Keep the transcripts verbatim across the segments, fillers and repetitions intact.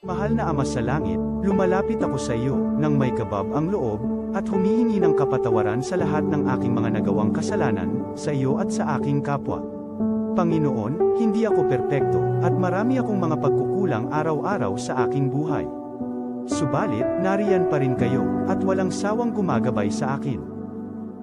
Mahal na Ama sa Langit, lumalapit ako sa iyo nang may kabab ang loob, at humihingi ng kapatawaran sa lahat ng aking mga nagawang kasalanan, sa iyo at sa aking kapwa. Panginoon, hindi ako perpekto, at marami akong mga pagkukulang araw-araw sa aking buhay. Subalit, nariyan pa rin kayo, at walang sawang gumagabay sa akin.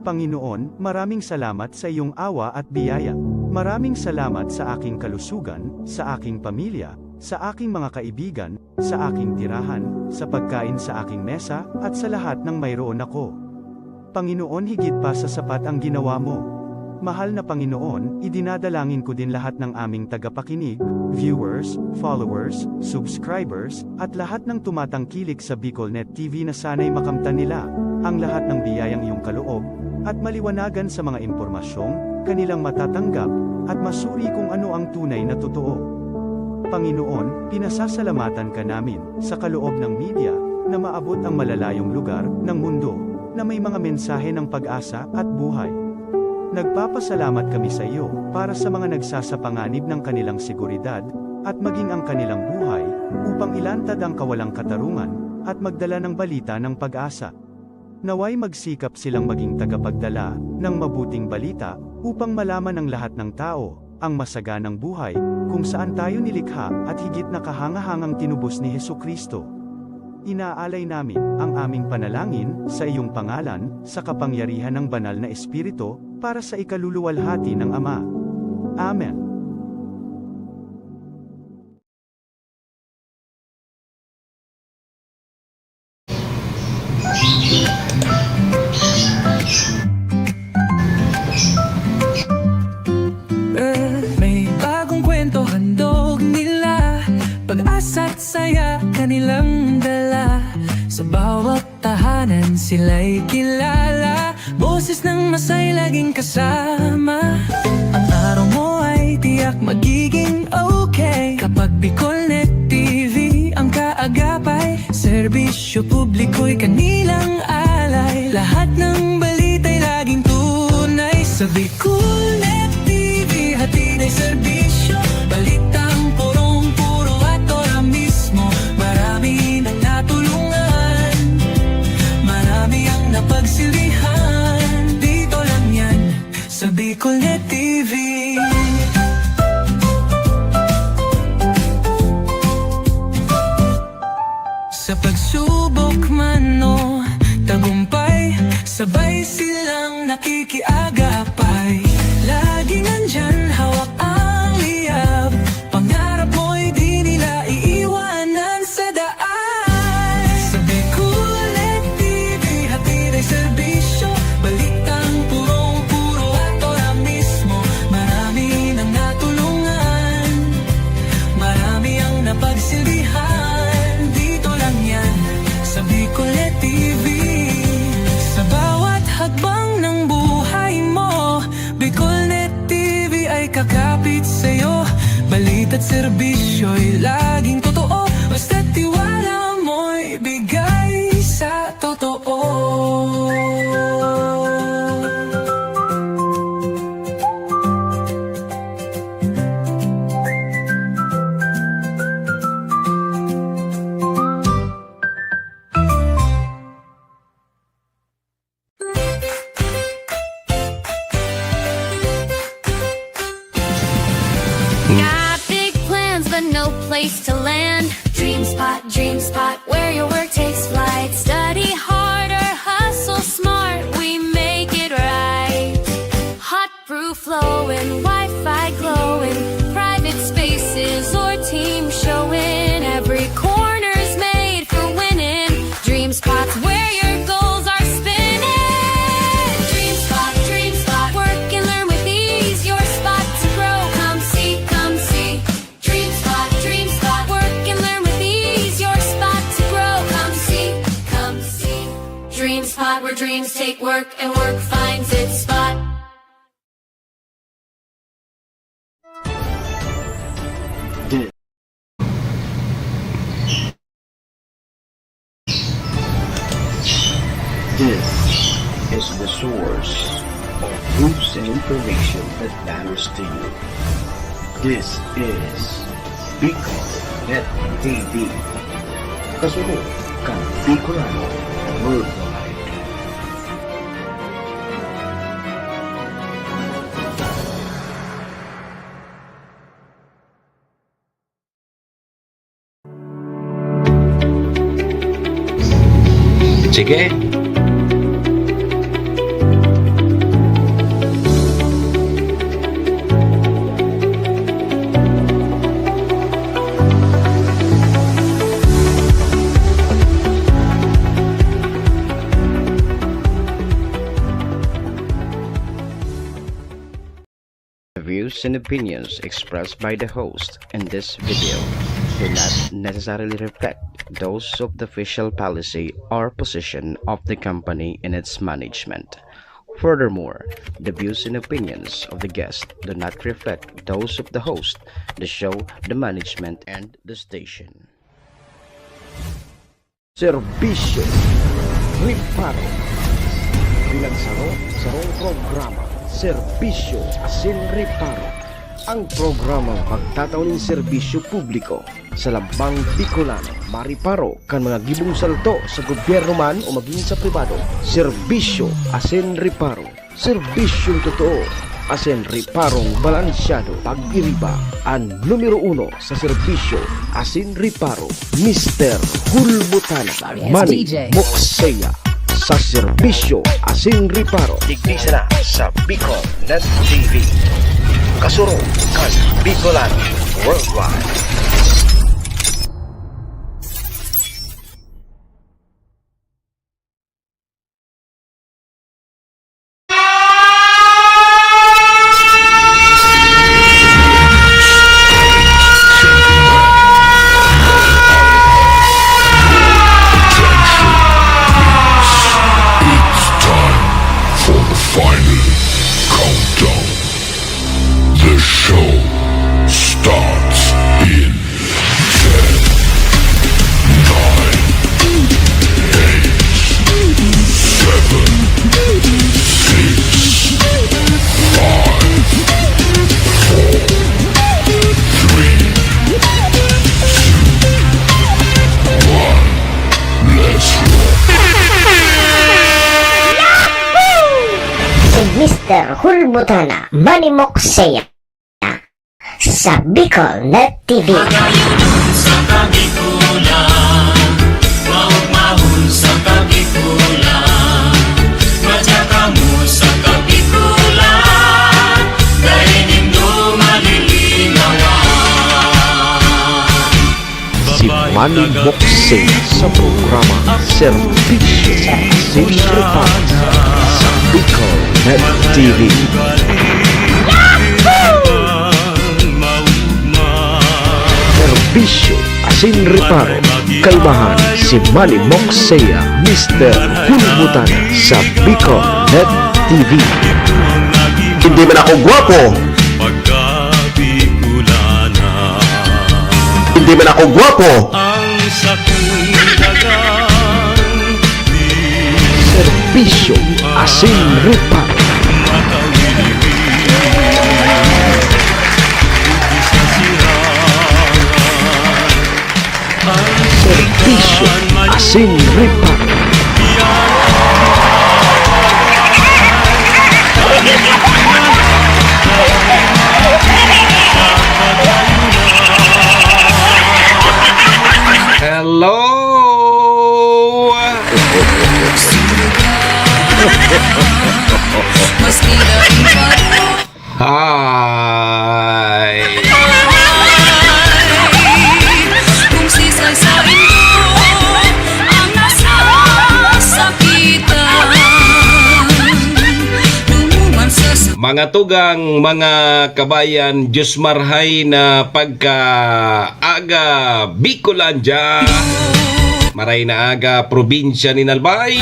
Panginoon, maraming salamat sa iyong awa at biyaya. Maraming salamat sa aking kalusugan, sa aking pamilya, sa aking mga kaibigan, sa aking tirahan, sa pagkain sa aking mesa, at sa lahat ng mayroon ako. Panginoon, higit pa sa sapat ang ginawa mo. Mahal na Panginoon, idinadalangin ko din lahat ng aming tagapakinig, viewers, followers, subscribers, at lahat ng tumatangkilik sa BicolNet T V na sana'y makamtan nila ang lahat ng biyayang iyong kaloob at maliwanagan sa mga impormasyong kanilang matatanggap at masuri kung ano ang tunay na totoo. Panginoon, pinasasalamatan ka namin sa kaloob ng media na maabot ang malalayong lugar ng mundo na may mga mensahe ng pag-asa at buhay. Nagpapasalamat kami sa iyo para sa mga nagsasapanganib ng kanilang seguridad at maging ang kanilang buhay upang ilantad ang kawalang katarungan at magdala ng balita ng pag-asa. Naway magsikap silang maging tagapagdala ng mabuting balita upang malaman ng lahat ng tao ang masaganang buhay kung saan tayo nilikha at higit na kahangahangang tinubos ni Jesu-Cristo. Inaalay namin ang aming panalangin sa iyong pangalan, sa kapangyarihan ng Banal na Espiritu, para sa ikaluluwalhati ng Ama. Amen. May bagong kwento handog nila, pag-asa at saya kanilang dala. Sa bawat tahanan sila'y kilala, boses ng masay laging kasama. Ang araw mo ay tiyak magiging okay kapag BicolNet T V ang kaagapay. Serbisyo publiko'y kanilang alay, lahat ng balita'y laging tunay. Sa BicolNet T V, hatid ay serbisyo, balitang purong-puro at ora mismo. Marami nang natulungan, marami ang napagsilbihan. Dito lang yan, sa BicolNet T V. Sa pagsubok man o tagumpay, sabay silang nakikiagapay. Laging nandyan, hawak ang liyab, pangarap mo'y di nila iiwanan sa daan. Sa BicolNet T V, hatid ay serbisyo, balitang purong-puro at ora mismo. Marami nang natulungan, marami ang napagsilbihan. Dito lang yan, sa BicolNet T V. Sa bawat hakbang ng buhay mo, BicolNet T V ay kakapit sa'yo. Balita't serbisyo'y laging totoo, basta't tiwala mo'y bigay sa totoo. Got big plans, but no place to land. DreamSpot, DreamSpot, where your work takes flight. Study hard or hustle smart, we make it right. Hot brew flowing, Wi-Fi glowing, private spaces or team showing. Every corner's made for winning. DreamSpot's where your goals are spinning. DreamSpot, DreamSpot, work and learn with ease. Your spot to grow. Come see, come see. DreamSpot, DreamSpot, work and learn with ease. Your spot to grow. Come see, come see. DreamSpot, where dreams take work and work finds its spot. Di- Source of news and information that matters to you. This is Bicol Net T V. Kasunod kan Bicolano Worldwide. Sige. The views and opinions expressed by the host in this video do not necessarily reflect those of the official policy or position of the company and its management. Furthermore, the views and opinions of the guest do not reflect those of the host, the show, the management, and the station. Serbisyo, reparo. Bilang saro, sarong programa, serbisyo asin reparo. Ang programang magtatao nin serbisyo publiko sa lambang Bicolano, mariparo kan mga gibong salto sa gobyerno man o magin sa pribado. Serbisyo asin reparo. Serbisyong totoo asin reparong balansyado. Pag-iriba, an numero uno sa serbisyo asin reparo, Mister Hulbutana, Sorry, it's Manny D J. Moksea, sa serbisyo asin reparo. Digdi sana sa Bicol Net T V. Kasurog kan Bicolano Worldwide. It's time for the final countdown. The show starts in ten, nine, eight, seven, six, five, four, three, two, one. Let's rock. Si Mister Hulbutana, Manny Moksea, sa Bicol Net T V. Magayunon sa Kabikulan, maugmahon sa Kabikulan, madya kamo sa Kabikulan, dai nindo malilinawan. Si Manny Moksea sa programa Serbisyo asin Reparo sa Bicol Net T V. Serbisyo asin reparo, kaibahan si Manny Moksea, Mister Hulbutana sa Bicol Net T V. Hindi man ako gwapo. Hindi man ako gwapo. Ang sakong dagang Serbisyo asin reparo. Serbisyo asin reparo. Hello! Hi! Kung sisay sa indo ang nasasakitan, lumuman sa sa- Mga tugang, mga kabayan, Diyos marhay na pagkaaga, Bicolandia. Maray na aga, probinsya nin Albay.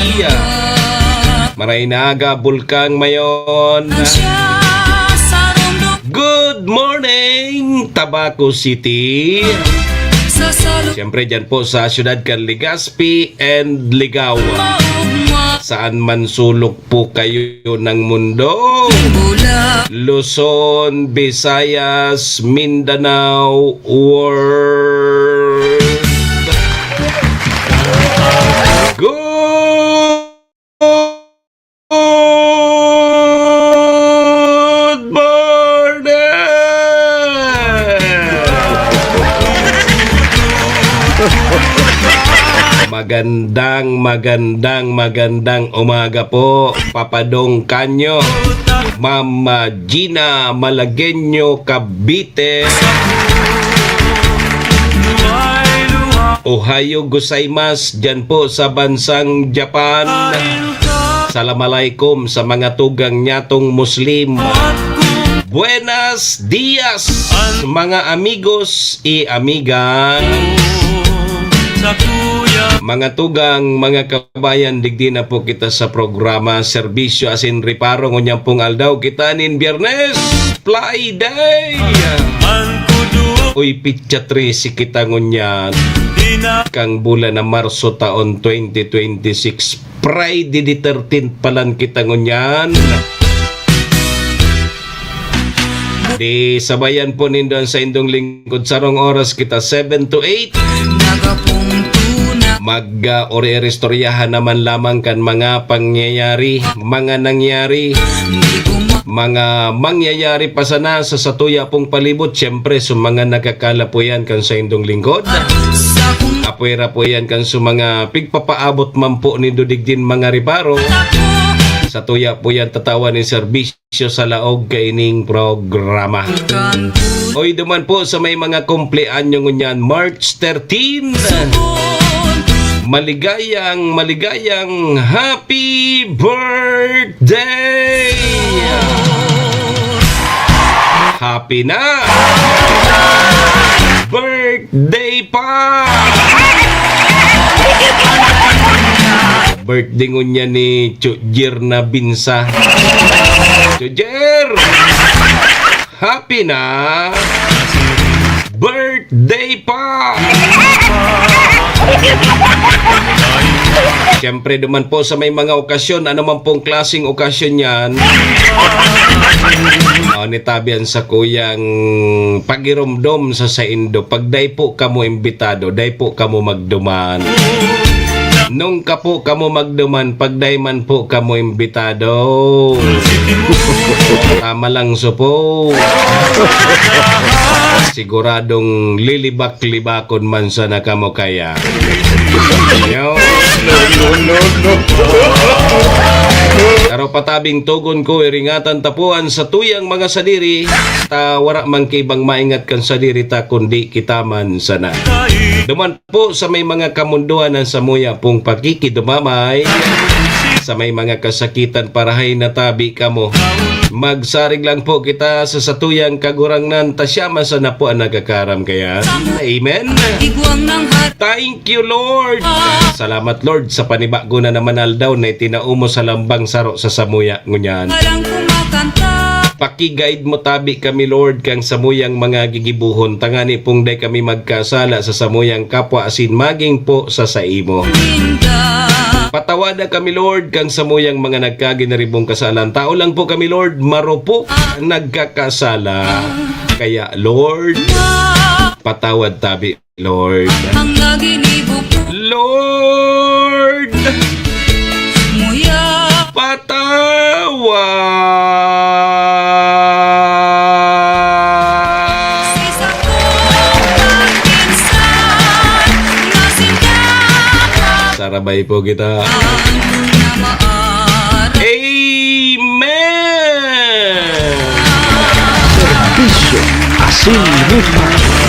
Maray na aga, Bulkang Mayon. Good morning, Tabaco City. Siyempre, dyan po sa siyudad kan Legazpi and Ligao. saan man sulok po kayo ng mundo. Luzon, Visayas, Mindanao, world. Good morning! Magandang, magandang, magandang umaga po, Papa Dong Canyo, Ma'am, ah, Gina Malagueño Cavite. Ohayo gozaimasu dyan po sa bansang Japan. Salam alaikum sa mga tugang nyatong Muslim. Buenas dias, mga amigos y amigas. Mga tugang, mga kabayan, digdi na po kita sa programa Serbisyo asin Reparo ngunyan pong aldaw. Kita nin Biyernes, Fly Day. Uy, pitsa trese kita ngunyan. Kang bulan na Marso taon twenty twenty-six. Friday the thirteenth palan kita ngunyan. Di sabayan po nindo an saindong lingkod. Sarong oras kita, seven to eight. Mag, ah, ori-ori istoryahan naman lamang kan mga pangyayari, mga nangyari, mga mangyayari pa sana sa satuya pong palibot. Siyempre, sa mga nagkakala po yan kan saindong lingkod. Apwera po yan kan sa mga pigpapaabot man po nindo digdin mga reparo. Satuya po yan tatawan nin serbisyo sa laog kaining programa. Oy, duman po sa may mga kumpleanyo ngunyan, March thirteen. Maligayang, maligayang happy birthday! Happy na! Birthday pa! Birthday ngunyan ni Chujer na Binsa. Chujer! Happy na birthday pa! Siyempre, duman po sa may mga okasyon, ano man pong klaseng okasyon yan, oh, nitabi an sakuyang pagiromdom sa saindo. Pag dai po kamo imbitado, dai po kamo magduman. Nung ka po kamo magduman, pag dai man po kamo imbitado. Tama lang, supo. Siguradong lilibak-libakon man sana kamo kaya. Yo. Pero patabing togon ko, iringatan ta po an satuyang mga sadiri, ta wara man kaibang maingat kan sadiri ta, kundi kita man sana. Duman po sa may mga kamundoan an samuya pong pakikidumamay. Sa may mga kasakitan, parahay natabi kamo. Magsarig lang po kita sa satuyang Kagurangnan, ta siya man sana po an nagkakaram kaya. Amen. Thank you, Lord. Salamat, Lord, sa panibago na naman aldaw na itinao mo sa lambang saro sa samuya ngunyan. Paki-guide mo tabi kami, Lord, kan samuyang mga gigibohon, tangani pong dai kami magkasala sa samuyang kapwa asin magin po sa saimo. Patawada kami, Lord, kan samuyang mga nagkaginaribong kasalan. Tao lang po kami, Lord, marupok nagkakasala. Kaya, Lord, patawad tabi. Lord. Ang naginibo ko. Lord! Muya. Patawad! Sa sakong pagminsan, na sindyakan. Sarabay po kita. Ang na maaari. Amen! Serbisyo asin reparo.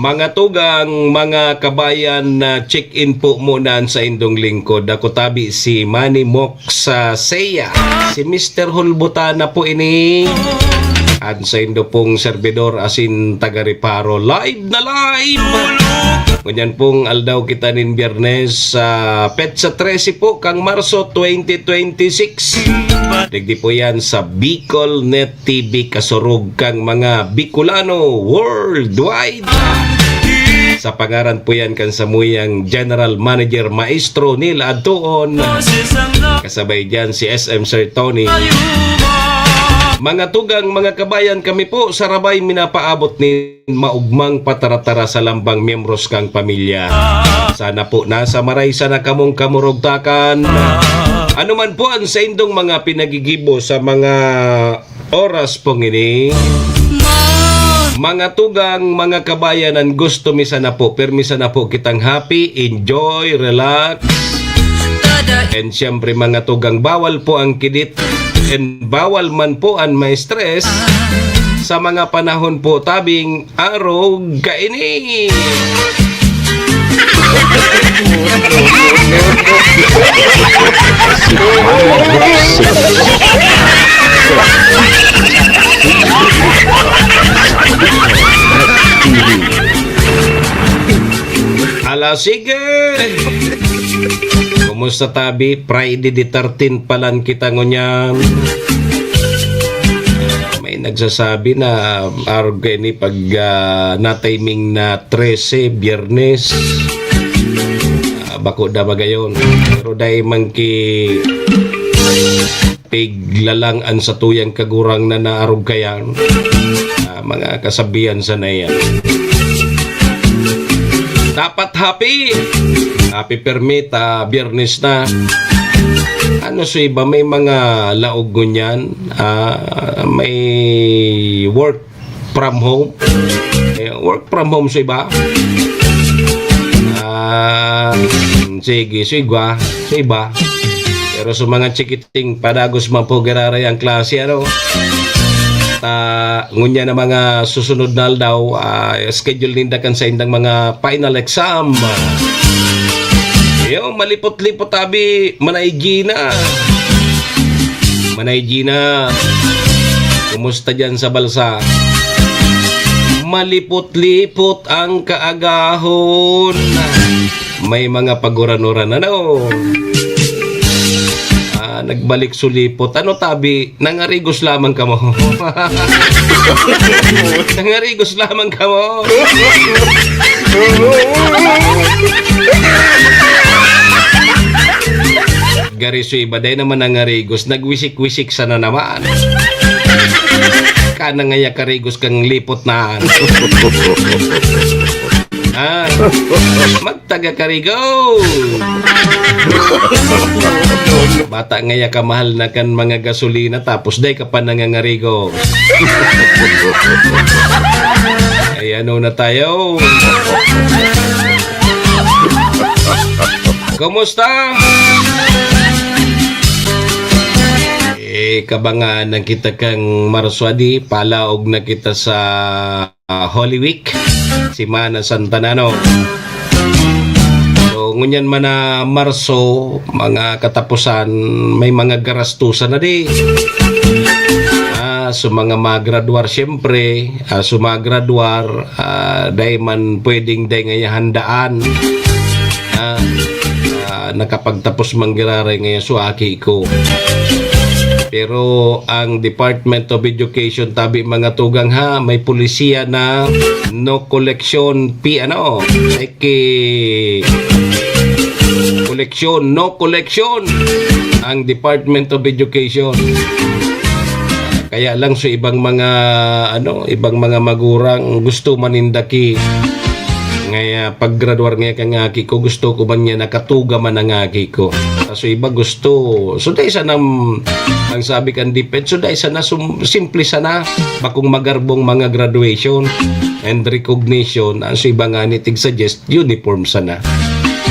Mga tugang, mga kabayan, na check-in po muna an saindong lingkod. Ako tabi si Manny Mox Sea. Si Mister Hulbutana po ini. An saindo pong serbidor asin taga-reparo. Live na live! Ngunyan pong aldaw kita nin Biyernes, sa petsa trese po kang Marso twenty twenty-six. Digdi po yan sa Bicol Net T V, kasurog kang mga Bicolano worldwide. Sa pangaran po yan kan samuyang General Manager Maestro Neil Adtuon. Kasabay dyan si S M Sir Tony. Mga tugang, mga kabayan, kami po sa Rabay minapaabot nin maugmang pataratara sa lambang miyembros kang pamilya. Sana po nasa maray sana kamong kamurugtakan. Ano man po ang saindong mga pinagigibo sa mga oras pong ini. Mga tugang, mga kabayan, an gusto mi sana po, pirmi sana po kitang happy, enjoy, relax. And siyempre, mga tugang, bawal po ang kidit and bawal man po an ma-stress sa mga panahon po tabing arog kaini. Ala, sige! Kumusta tabi? Friday the thirteenth pa lang kita ngunyan. May nagsasabi na arog kaini pag, ah, na-timing na trese, Biyernes. Ah, bako da magayon. Pero dai man ki piglalang an satuyang kagurang na naarog kayan. Ah, mga kasabihan sana yan. Dapat happy. Happy permit, ah, Biyernes na. Ano sa iba, may mga laog ngunyan, ah, may work from home. Eh, work from home sa iba. Ah, sige, sa iba, sa iba. Pero sa mga chikiting, padagos man po giraray ang klase, ano? Ta, ngunyan na mga susunod na aldaw, ah, schedule ninda kan saindang mga final exam. Yo, malipot-lipot, abi, Manay Gina. Manay Gina, kumusta diyan sa balsa? Malipot-lipot ang kaagahon. May mga paguran-uran, ano? Ah, nagbalik sulipot. Ano tabi? Nangarigos lamang kamo. Nangarigos lamang kamo. Gari so iba, dai naman nangarigos. Nagwisik-wisik sana naman. Kana ngaya karigos kang lipot na. Ah, magtaga karigo. Bata ngaya kamahal na kan mga gasolina, tapos dai ka pa nangangarigo. Ay, ano na tayo? Kumusta? Eh, kabangan na kita kang Marso, adi, palaog na kita sa, ah, Holy Week, Semana Santa na, no? So, ngunyan man na Marso, mga katapusan, may mga garastusan na di. Ah, so mga magradwar, siyempre, ah, so magradwar, ah, dai man pwedeng dai ngaya handaan. Ah, ah, nakapagtapos man giraray ngaya so aki ko. Pero ang Department of Education, tabi mga tugang ha, may polisiya na no collection fee, ano, like, eh, collection, no collection ang Department of Education. Kaya lang so ibang mga, ano, ibang mga magurang gusto man ninda ki ngaya paggraduar ngaya kan aki ko, gusto ko man niya nakatuga man ang aki ko. So iba gusto, so dai sana, ang sabi kan DepEd, so dai sana sum-, simple sana, bakong magarbong mga graduation and recognition. Ang so iba nga ni tig-suggest, uniform sana.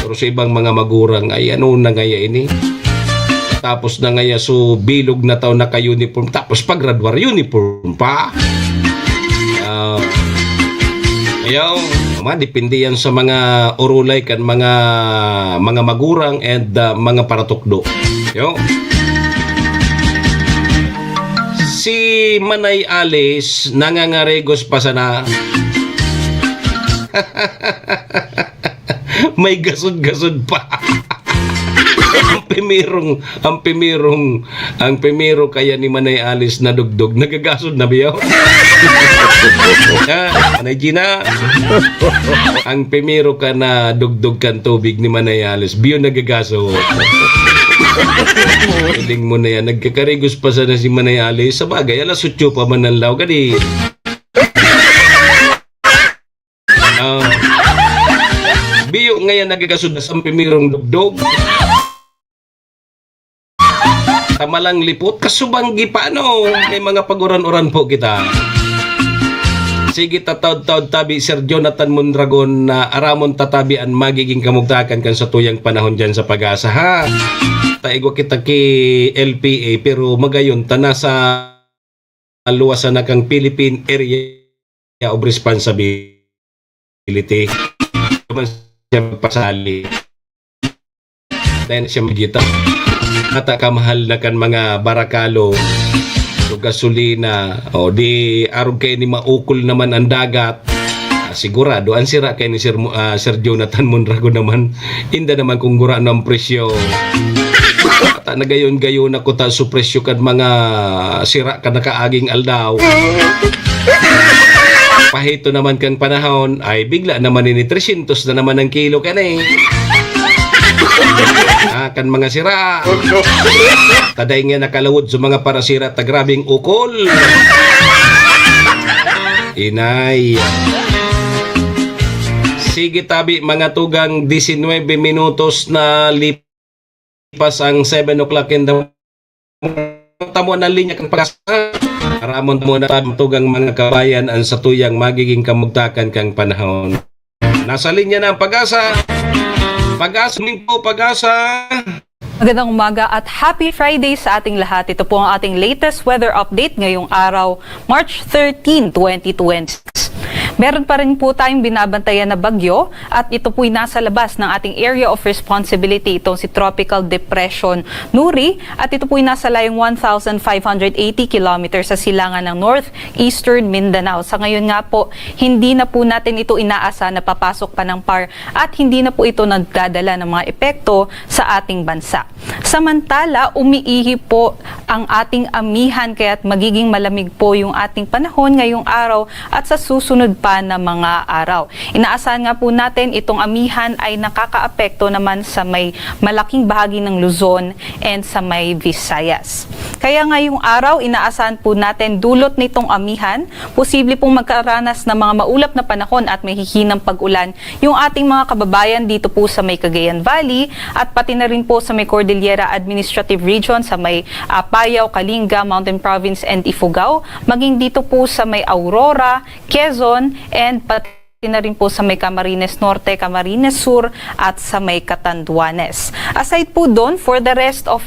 Pero sa ibang mga magurang, ay ano na ngaya ini? Tapos na ngaya, so bilog na taon naka-uniform, tapos paggraduar, uniform pa. Ah, ayaw, madepende yan sa mga orulay kan mga, mga magurang and, ah, mga paratukdo. Yo. Si Manay Alice, nangangarigos pa sana. May gasod-gasod pa. Ang primerong, ang primerong, ang primero kaya ni Manay Alice na dugdog, nagagasod na biyaw. Ah, Manay Gina, ang primero ka na dugdog kan tubig ni Manay Alice, biyo nagagasod. Piling mo na yan, nagkakarigos pa sana si Manay Alice. Sa bagay, alas otso pa man ang law, gani. Ah, biyo ngayon nagkakasudas ang primerong dugdog. Tamalang lipot, kasubanggi pa, ano? May mga paguran-uran po kita. Sige, tataod-taod tabi, Sir Jonathan Mondragon, na aramon tatabi an magiging kamugtakan kan satuyang panahon dyan sa Pag-asa, ha? Taigwa kita ki L P A, pero magayon ta nasa luwasan na kang Philippine Area of Responsibility. Naman siya magpasali. Dahil siya magita. Ata kamahal na kan mga barakalo. So, gasolina. O, di arog kayo ni maukol naman ang dagat. Ah, sigurado, ang sira kay ni Sir Mo-, ah, Sir Jonathan Mondragon naman. Inda naman kung gurano ang presyo. Ata nagayon-gayon ako ta su presyo kan mga sira kan nakaaging aldaw. Pahito naman kang panahon, ay bigla naman ini tresyentos na naman ang kilo kan eh. Ah, kan mga sira. Taday nga nakalawod sa mga parasira ta grabing ukol. Inay. Sige tabi, mga tugang, disinwebe minutos na lipas ang seven o'clock in the morning. Tamo na linya kan Pag-asa. Aramon mo na tabi, tugang mga kabayan, ang satuyang magiging kamugtakan kang panahon. Nasa linya na ang Pag-asa. Pag-asa, Domingo, Pag-asa. Magandang umaga at happy Friday sa ating lahat. Ito po ang ating latest weather update ngayong araw, March thirteen, twenty twenty-six. Meron pa rin po tayong binabantayan na bagyo at ito po'y nasa labas ng ating area of responsibility, itong si Tropical Depression Nuri, at ito po'y nasa layong one thousand five hundred eighty kilometers sa silangan ng northeastern Mindanao. Sa ngayon nga po, hindi na po natin ito inaasa na papasok pa ng par at hindi na po ito nagdadala ng mga epekto sa ating bansa. Samantala, umiihi po ang ating amihan, kaya't magiging malamig po yung ating panahon ngayong araw at sa susunod pa na mga araw. Inaasahan nga po natin, itong amihan ay nakakaapekto naman sa may malaking bahagi ng Luzon and sa may Visayas. Kaya ngayong araw, inaasahan po natin dulot nitong amihan, posible pong magkaranas ng mga maulap na panahon at mahihinang pag-ulan yung ating mga kababayan dito po sa may Cagayan Valley at pati na rin po sa may Cordillera Administrative Region, sa may, ah, Apayao, Kalinga, Mountain Province and Ifugao, maging dito po sa may Aurora, Quezon, and pati na rin po sa may Camarines Norte, Camarines Sur at sa may Catanduanes. Aside po doon, for the rest of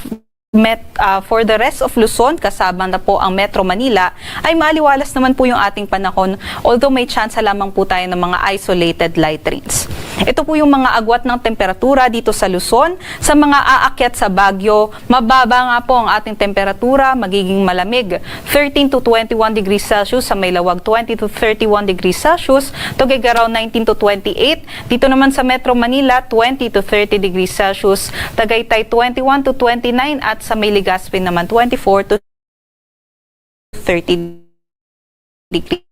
Met, ah, for the rest of Luzon, kasama na po ang Metro Manila, ay maaliwalas naman po yung ating panahon, although may tsansa lamang po tayo ng mga isolated light rains. Ito po yung mga agwat ng temperatura dito sa Luzon. Sa mga aakyat sa Baguio, mababa nga po ang ating temperatura, magiging malamig, thirteen to twenty-one degrees Celsius, sa may Laoag twenty to thirty-one degrees Celsius, Tuguegarao nineteen to twenty-eight, dito naman sa Metro Manila, twenty to thirty degrees Celsius, Tagaytay twenty-one to twenty-nine, at sa may Legazpi naman twenty-four to thirty degrees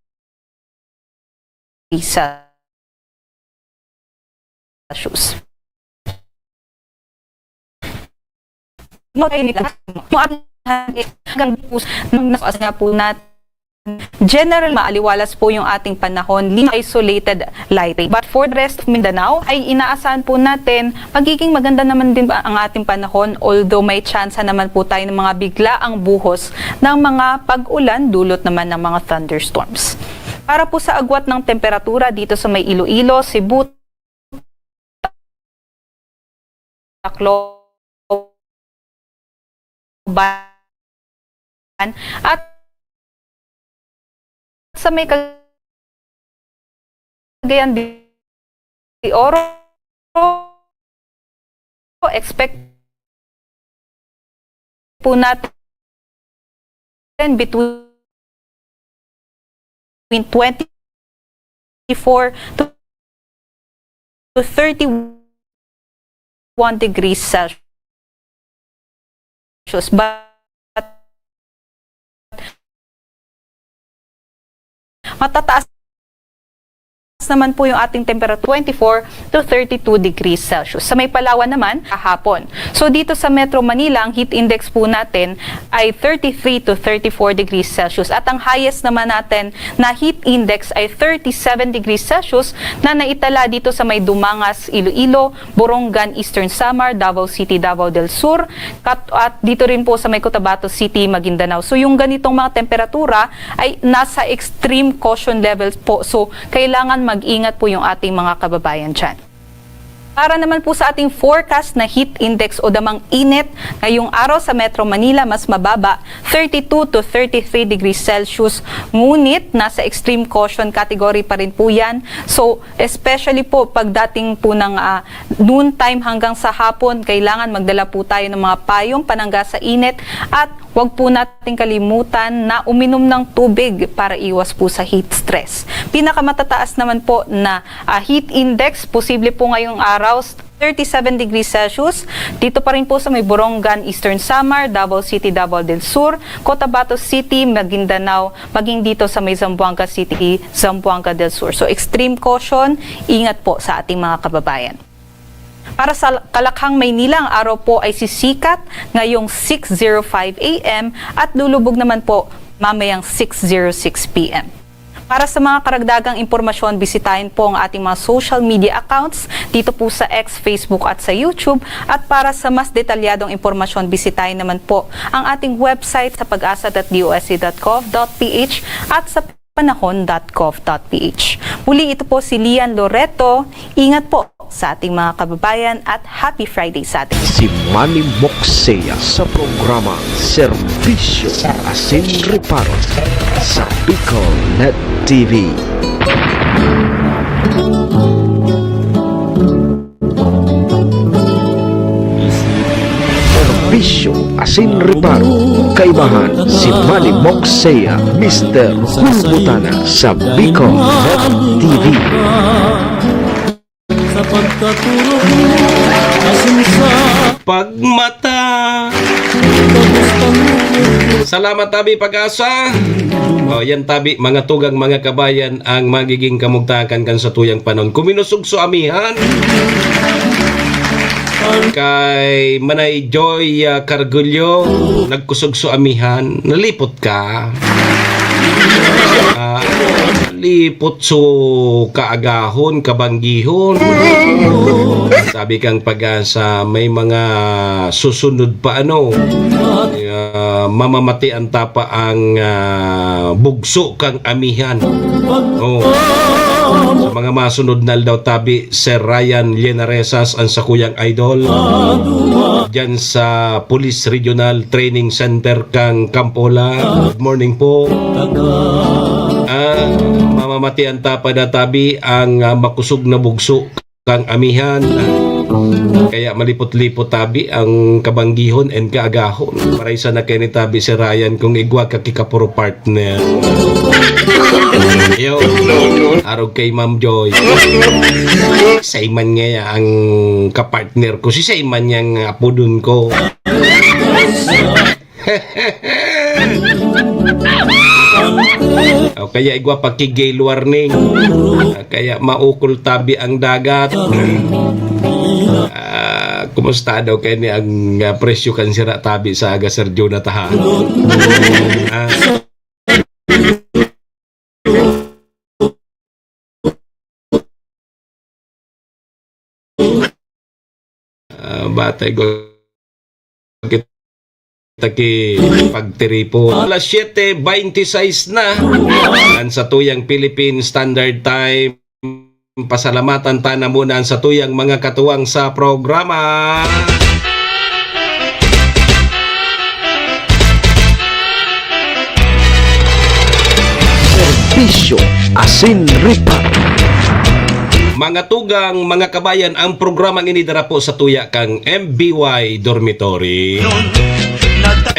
Celsius. Mo kayo nila, mo ang hangin hanggang po ng nasa nga po natin. General, maaliwalas po yung ating panahon, lima isolated light rain. But for the rest of Mindanao, ay inaasahan po natin, magiging maganda naman din ba ang ating panahon, although may tsansa naman po tayo ng mga biglaang buhos ng mga pag-ulan, dulot naman ng mga thunderstorms. Para po sa agwat ng temperatura dito sa may Iloilo, Cebu, Tacloban, at sa may Cagayan de Oro, expect po natin between twenty-four to to thirty-one degrees Celsius. Celsius. But matataas naman po yung ating temperatura, twenty-four to thirty-two degrees Celsius. Sa may Palawan naman, kahapon. So, dito sa Metro Manila, ang heat index po natin ay thirty-three to thirty-four degrees Celsius. At ang highest naman natin na heat index ay thirty-seven degrees Celsius na naitala dito sa may Dumangas, Iloilo, Borongan, Eastern Samar, Davao City, Davao del Sur, kat-, at dito rin po sa may Cotabato City, Maguindanao. So, yung ganitong mga temperatura ay nasa extreme caution levels po. So, kailangan mag-ingat po yung ating mga kababayan dyan. Para naman po sa ating forecast na heat index o damang init, ngayong araw sa Metro Manila, mas mababa, thirty-two to thirty-three degrees Celsius. Ngunit, nasa extreme caution category pa rin po yan. So, especially po pagdating po ng, ah, noon time hanggang sa hapon, kailangan magdala po tayo ng mga payong panangga sa init at wag po nating kalimutan na uminom ng tubig para iwas po sa heat stress. Pinakamatataas naman po na, ah, heat index, posible po ngayong araw, thirty-seven degrees Celsius. Dito pa rin po sa may Borongan, Eastern Samar, Davao City, Davao del Sur, Cotabato City, Maguindanao, maging dito sa may Zamboanga City, Zamboanga del Sur. So, extreme caution, ingat po sa ating mga kababayan. Para sa Kalakhang, Maynila, ang araw po ay sisikat ngayong six zero five A M at lulubog naman po mamayang six zero six P M. Para sa mga karagdagang impormasyon, bisitahin po ang ating mga social media accounts dito po sa X, Facebook at sa YouTube. At para sa mas detalyadong impormasyon, bisitahin naman po ang ating website sa pag-asa dot D O S C dot gov dot P H at sa panahon dot gov dot P H. Muli, ito po si Lian Loreto. Ingat po sa ating mga kababayan at happy Friday sa atin. Si Manny Moksea sa programa Serbisyo Asin Reparo sa Bicol Net T V. Serbisyo Asin Reparo, kaibahan si Manny Moksea, Mister Hulbutana sa Bicol Net T V. Sa pagkatulog mo, asin sa pagmata. Kamusta mo? Salamat, tabi, Pag-asa. O, yan, tabi, mga tugang, mga kabayan, ang magiging kamugtakan kan satuyang panahon. Kuminusog so amihan. Kay Manay Joy, ah, Cargullo, nagkusog so amihan. Nalipot ka. Ah, lipot so kaagahon, kabanggihon. Sabi kang Pag-asa, may mga susunod pa, ano, ah, mamamatian ta pa ang, ah, bugso kang amihan. Oh. Sa mga masunod na aldaw, tabi, Sir Ryan Llenaresas, ang sakuyang idol. Diyan sa Police Regional Training Center kang Campola. Good morning po. Ah, mamamatian ta pa na, tabi, ang, ah, makusog na bugso kang amihan. Kaya malipot-lipot, tabi, ang kabanggihon and kaagahon. Paray sana kay ni, tabi, si Ryan kung igwa ka ki kapuro partner. Yo. Arog kay Ma'am Joy. Sa iman nga ang kapartner ko, si sa iman yang apodon ko. O kaya igwa pa ki gale warning. Ah, kaya maukol, tabi, ang dagat. Ah, kumusta daw kaya ni ang, ah, presyo kan sira, tabi, sa aga, Sir Jonathan? Ah. Ah, batay ko kita ki pagtiripon. Alas siyete beintiseis na. Ang satuyang Philippine Standard Time. Pasalamatan ta na muna ang satuyang mga katuwang sa programa. Serbisyo asin reparo. Mga tugang, mga kabayan, ang programang ini dara po sa tuya kang M B Y Dormitory.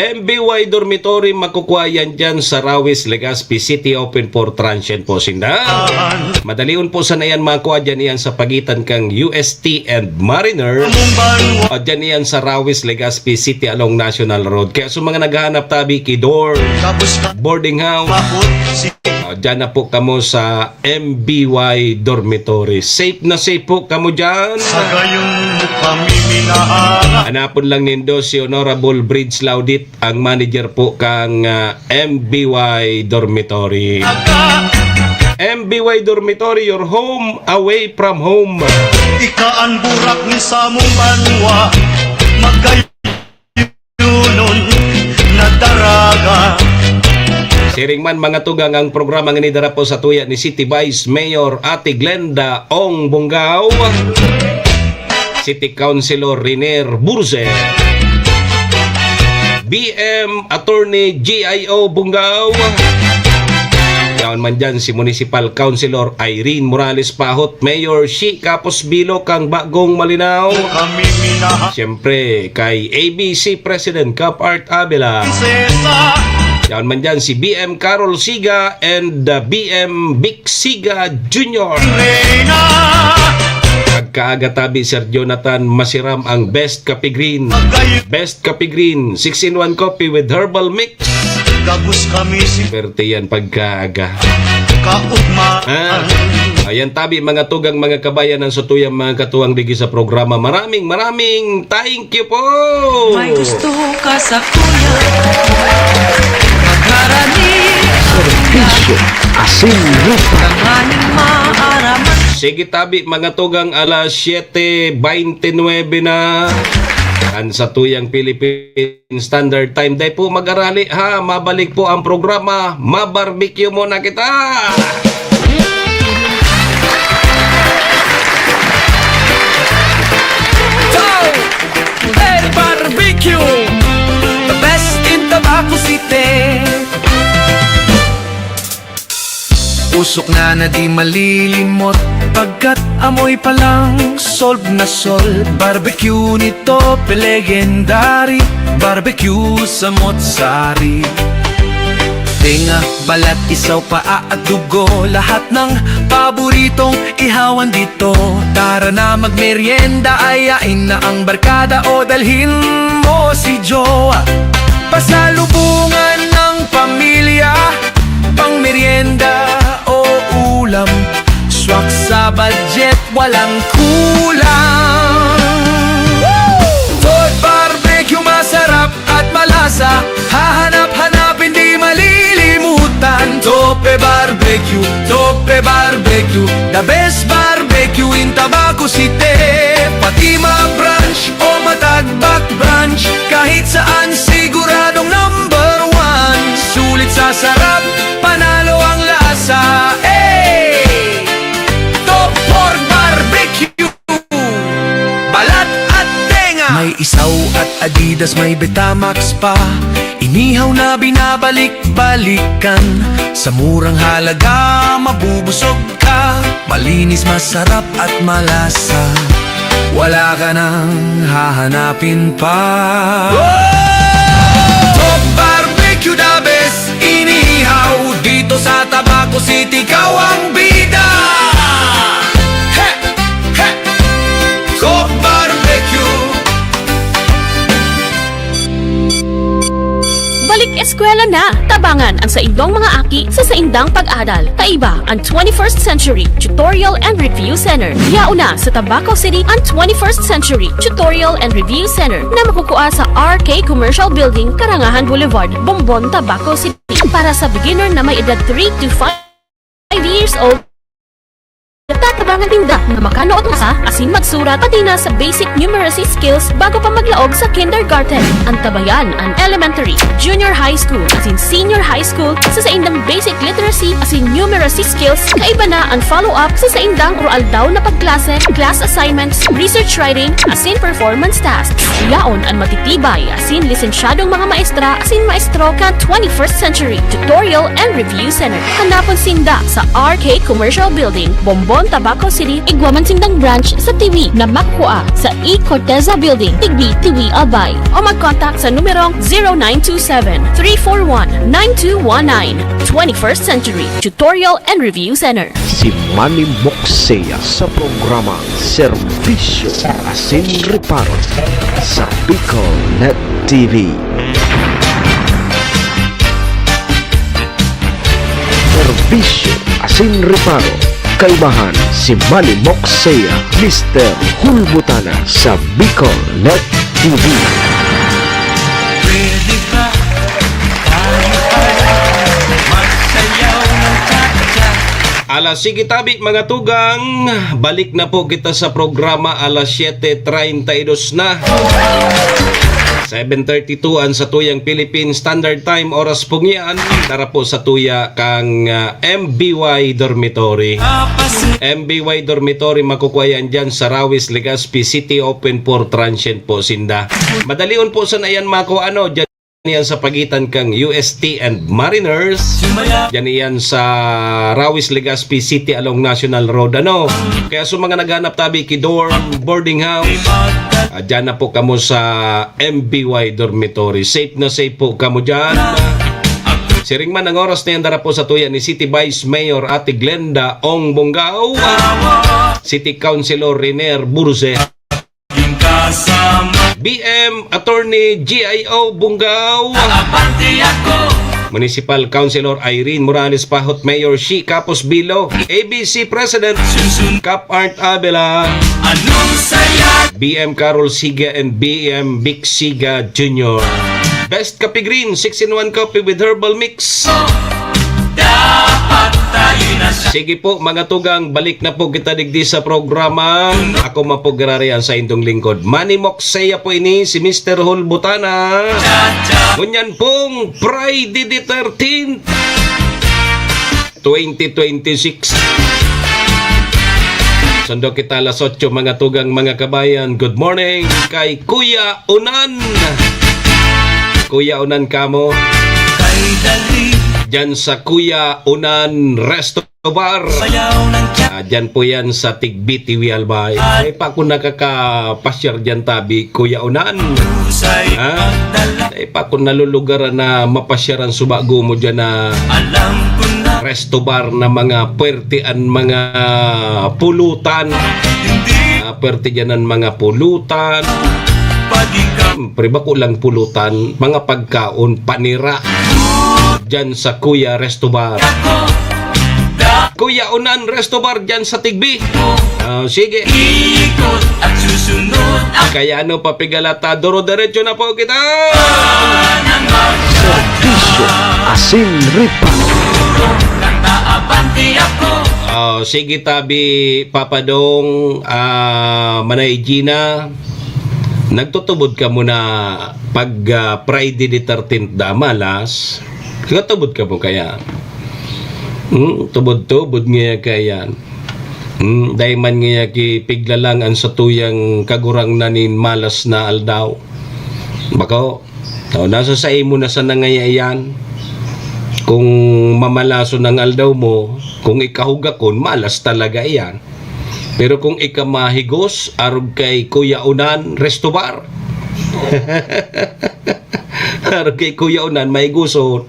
M B Y Dormitory, makukuha yan dyan sa Rawis, Legazpi City, open for transient po sinda. Madalion po sana yan makuha dyan, iyan sa pagitan kang U S T and Mariner. O dyan iyan sa Rawis, Legazpi City along National Road. Kaya sa mga naghahanap tabi, kidor, boarding house, o, dyan na po kamo sa M B Y Dormitory. Safe na safe po kamo dyan. Sa gayong kami minahanga. Hanapon lang nindo si Honorable Bridge Laudit, ang manager po kang, ah, M B Y Dormitory. M B Y Dormitory, your home away from home. Ika an burak ni samong banwa, magkayunon na daraga. Siring man, mga tugang, ang programa ngani dara po sa tuya ni City Vice Mayor Ate Glenda Ong Bungao, City Councilor Riner Burze, B M Attorney G I O Bungao. Yaon man dyan si Municipal Councilor Irene Morales Pahot, Mayor Shi Kapos Bilo kang Bagong Malinao. Kami minahal. Siyempre, kay A B C President Cap Art Abela. Prinsesa. Yaon man dyan si B M Carol Siga and, uh, B M Vic Siga Junior. Reyna. Pagkaaga tabi, Sir Jonathan, masiram ang Best Coffee Green. Best Coffee Green, six in one coffee with herbal mix. Gabos kami si Perte yan pagkaaga. Kaugma. Ah, ayan tabi, mga tugang, mga kabayan, ang satuyang mga katuwang digi sa programa. Maraming, maraming thank you po. May gusto ka sa kuya. Makarani. Serbisyo, asin, rupa. Tanganing maaraman. Sige tabi, mga tugang, alas siyete beintinuebe na. Ang satuyang Philippine Standard Time. Dai po mag-arali, ha. Mabalik po ang programa. Mabarbecue muna kita. Chow! El Barbecue, the best in Tabaco City. Usok na na di malilimot, pagkat amoy pa lang solve na solve. Barbecue ni Tope, legendary. Barbecue sa Motsari. Tenga, balat, isaw, paa at dugo, lahat ng paboritong ihawan dito. Tara na magmeryenda, ayain na ang barkada o dalhin mo si jowa. Pasalubungan ng pamilya, pang merienda o ulam. Swak sa budget, walang kulang. Food Barbecue, masarap at malasa. Hahanap-hanapin, di malilimutan. Tope Barbecue, Tope Barbecue, the best barbecue in Tabaco City. Pati ma-brunch o matagbak brunch, kahit saan siguradong number one. Sulit sa sarap, panalo ang lasa. Hey! Top Pork Barbecue, balat at tenga. May isaw at Adidas, may Betamax pa. Inihaw na binabalik-balikan. Sa murang halaga, mabubusog ka. Malinis, masarap at malasa. Wala ka nang hahanapin pa. Top Barbecue, the best inihaw. Dito sa Tabaco City, ikaw ang bida. He! He! Top Barbecue. Balik eskwela na! Tabangan ang saindong mga aki sa saindang pag-adal. Kaiba ang twenty-first Century Tutorial and Review Center. Yaon na sa Tabaco City ang twenty-first Century Tutorial and Review Center na makukua sa R K Commercial Building, Karangahan Boulevard, Bombon, Tabaco City. Para sa beginner na may edad three to five years old, tatabangan ninda na makanuot, masa asin magsurat, pati na sa basic numeracy skills bago pa maglaog sa kindergarten. Antabayan an elementary, junior high school, asin senior high school sa saindang basic literacy asin numeracy skills. Kaiba na an follow-up sa saindang oro-aldaw na pagklase, class assignments, research writing, asin performance tasks. Yaon an matitibay asin lisensyadong mga maestra asin maestro kan twenty-first Century Tutorial and Review Center. Hanapon sinda sa R K Commercial Building, Bombon, Tabaco City, igwa man sindang branch sa Tiwi na makukua sa E Corteza Building, Tigbi, Tiwi, Albay. O mag-contact sa numerong zero nine two seven, three four one, nine two one nine. Twenty-first Century Tutorial and Review Center. Si Manny Moksea sa programa Serbisyo Asin Reparo sa Bicol Net T V. Serbisyo asin reparo, kaibahan si Manny Moksea, Mister Hulbutana sa Bicol Net T V. Pwede ba tayo ay magsayaw ng cha-cha? Ala, sige tabi, mga tugang, balik na po kita sa programa, alas siyete treinta y dos na. Seven thirty-two an satuyang Philippine Standard Time, oras pong iyan. Tara po satuya kang, ah, M B Y Dormitory. M B Y Dormitory, makukuha yan dyan sa Rawis, Legazpi City, open for transient po sinda. Madalion po sana yan makuha, ano, dyan yan sa pagitan kang U S T and Mariners. Dyan yan sa Rawis, Legazpi City along National Road, ano. Kaya sa mga naghanap tabi ki dorm, boarding house, ah, dyan na po kamo sa M B Y Dormitory. Safe na safe po kamo dyan. Siring man ang oras na yan, dara po satuya ni City Vice Mayor Ate Glenda Ong Bongao, City Councilor Renier Burze, B M Attorney G I O Bongao, Municipal Councilor Irene Morales Pahot, Mayor Shi Capos Bilo, A B C President Cap Art Abela, B M Carol Siga and B M Vic Siga Junior. Best Kape Green, six-in-one coffee with herbal mix. Dapat tayo na sa Sige po, mga tugang, balik na po kita digdi sa programa. Ako man po, giraray an saindong lingkod, Manny Moksea po ini, si Mister Hulbutana. Ngunyan pong Friday the thirteenth, twenty twenty-six. Sundo kita alas otso, mga tugang, mga kabayan. Good morning kay Kuya Unan. Kuya Unan kamo. Kay dali. Diyan sa Kuya Unan Resto Bar. Sayaw ng cha- Ah, diyan po yan sa Tigbi, Tiwi, Albay. Ay, pa ako nakakapasyar diyan tabi, Kuya Unan. Husay Ha? magdala. Ay, pa ako nalulugaran na mapasyaran suba gumo diyan na Alam ko na. Resto bar na mga puwerte an mga pulutan. Hindi. Ah, puwerte diyan an mga pulutan. Pag ikaw. Siyempre, bako lang pulutan, mga pagkaon, panira. Diyan sa Kuya Resto Bar. Ako. Da- Kuya Unan Resto Bar diyan sa Tigbi. Ah, sige. Ikot at susunod ang Kaya ano, papigalata, duro-diretso na po kita. Serbisyo asin reparo. Kanta abante ako. Ah, sige tabi, Papa Dong, ah, Manay Gina. Nagtutubod ka muna pag, ah, Friday the thirteenth da, malas. Nagtutubod ka mo kaya? Hmm, tubod-tubod nga kaya. Hmm, dai man nga kipiglalang an satuyang kagurangnan nin malas na aldaw. Bako, o, nasa sa imo na sana ngaya iyan. Kung mamalason ang aldaw mo, kung ikahugakon, malas talaga iyan. Pero kung ika mahigos, arog kay Kuya Unan Resto Bar. Arog kay Kuya Unan, mahigoson.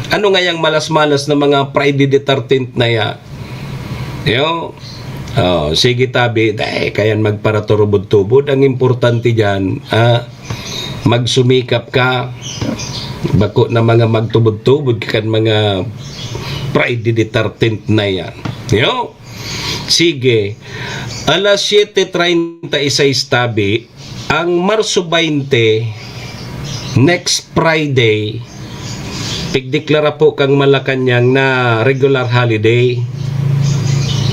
Ano nga yang malas-malas na mga Friday the thirteenth na yan? Yo? Oh, sige tabi, dai kayan magparaturubod-tubod. Ang importante diyan, ah, magsumikap ka. Bako na mga magtubod-tubod ka kan mga Friday the thirteenth na yan. Yo? Sige. Alas siyete treinta y seis tabi, ang Marso baynte, next Friday, pigdeklara po kang Malacañang na regular holiday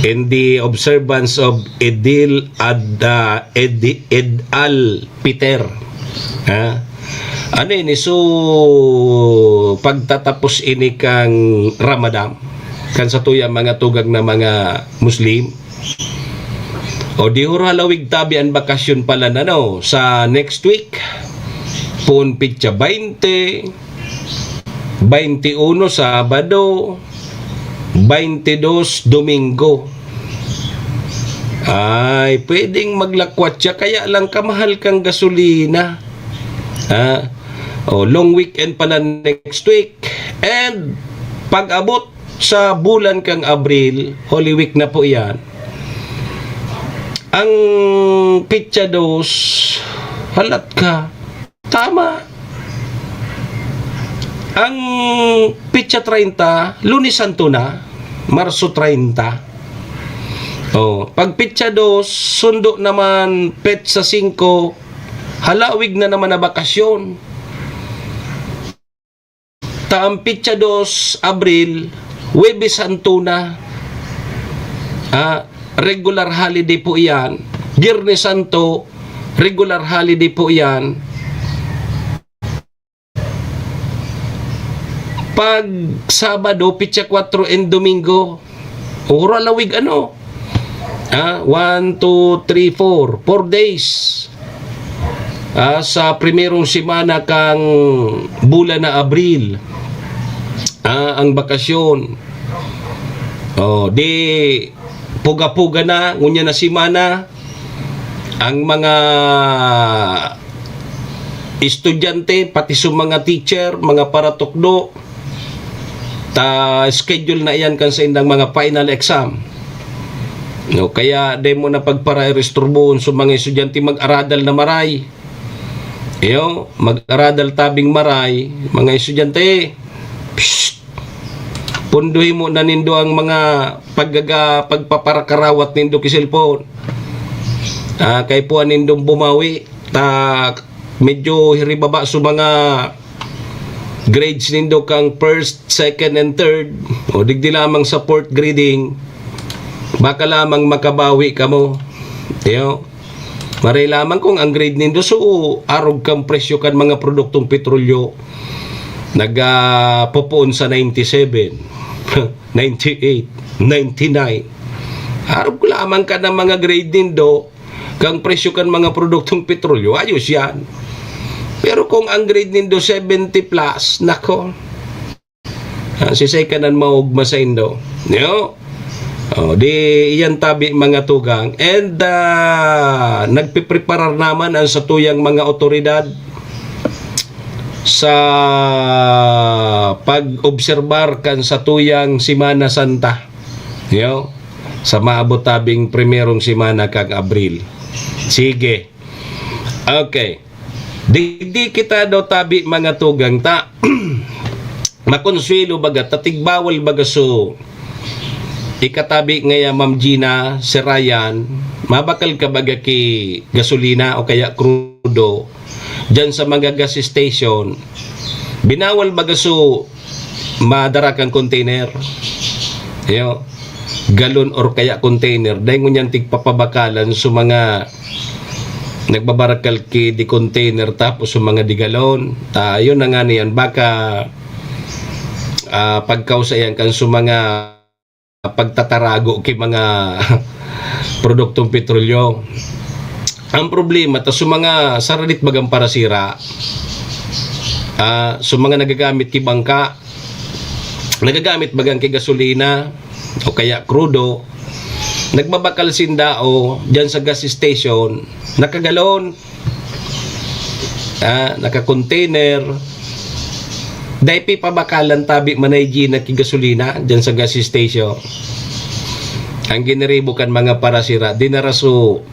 in the observance of Idil Ad-, ah, Edi-, Ed al Peter. Ha? Ano ini? So, pagtatapos ini kang Ramadan, kan satuya mga tugang na mga Muslim. O di huro halawig tabi an bakasyon pala na, no? Sa next week, poon petsa baynte, baynte uno, Sabado, baynte dos, Domingo. Ay, pwedeng maglakwat siya, kaya lang kamahal kang gasolina. Ha? O, long weekend pala next week. And pag-abot sa bulan kang Abril, Holy Week na po yan, ang petsa dos, halat ka. Tama. Ang petsa treinta, Lunes Santo na, Marso treinta. Oh, pag petsa dos, sundo naman petsa singko, halawig na naman na bakasyon. Ta ang petsa dos Abril, Huwebes Santo na. Ah, regular holiday po iyan. Biyernes Santo, regular holiday po iyan. Pag Sabado, petsa kwatro and Domingo, ora lawig ano? Ah, one, two, three, four. Four days. Ah, sa primerong semana kang bulan na Abril. Ah, ang bakasyon. Oh, di puga-puga na, ngunyan na semana. Ang mga estudyante, pati sa mga teacher, mga paratukdo, ta schedule na iyan kan saindang mga final exam. No, kaya di mo na pagparaisturbohon sa mga estudyante mag-aradal na maray. Iyo, mag-aradal tabing maray, mga estudyante. Psst! Punduhi mo na nindo ang mga paggaga-, pagpaparakarawat nindo ki cellphone. Ah, kay puan nindong bumawi, ta medyo hiribaba sa mga grades nindo kang first, second, and third, o digdi lamang sa fourth grading, baka lamang makabawi kamo. Iyo. Maray lamang kung ang grade nindo, so, arog kang presyo kan mga produktong petrolyo, nag, ah, pupuon sa ninety-seven, ninety-eight, ninety-nine. Arog lamang ka ng mga grade nindo, kang presyo kan mga produktong petrolyo, ayos yan. Pero kung ang grade nindo seventy plus, nako, ah, sisay ka nan maogma saindo. Yo? Oh, di iyan tabi, mga tugang. And, ah, nagpipreparar naman ang satuyang mga otoridad sa pag-obserbar kan satuyang Semana Santa. Yo? Sa maabot tabing primerong semana kang Abril. Sige. Okay. Digdi kita daw tabi, mga tugang, ta makonsuelo baga, ta tigbawal baga. So, ikatabi ngaya, Ma'am Gina, si Ryan, mabakal ka baga ki gasolina o kaya krudo diyan sa mga gas station. Binawal baga so madara kang container. Iyo, galon or kaya container. Dahil ngunyan tigpapabakalan sa mga nagbabarakal ki di container tapos sa mga di galon. Ta, yun na nga niyan. Baka, ah, pagkausayan kan sa mga pagtatarago ki mga produktong petrolyo. Ang problema, ta sa mga saradit bagang parasira, ah, sa mga nagagamit ki bangka, nagagamit bagang ki gasolina o kaya krudo, nagbabakal sinda o diyan sa gas station, nakagalon, ah, naka-container. Dai pipabakalan tabi, Manay Gina, ki gasolina diyan sa gas station. Ang giniribo kan mga parasira, dinaraso,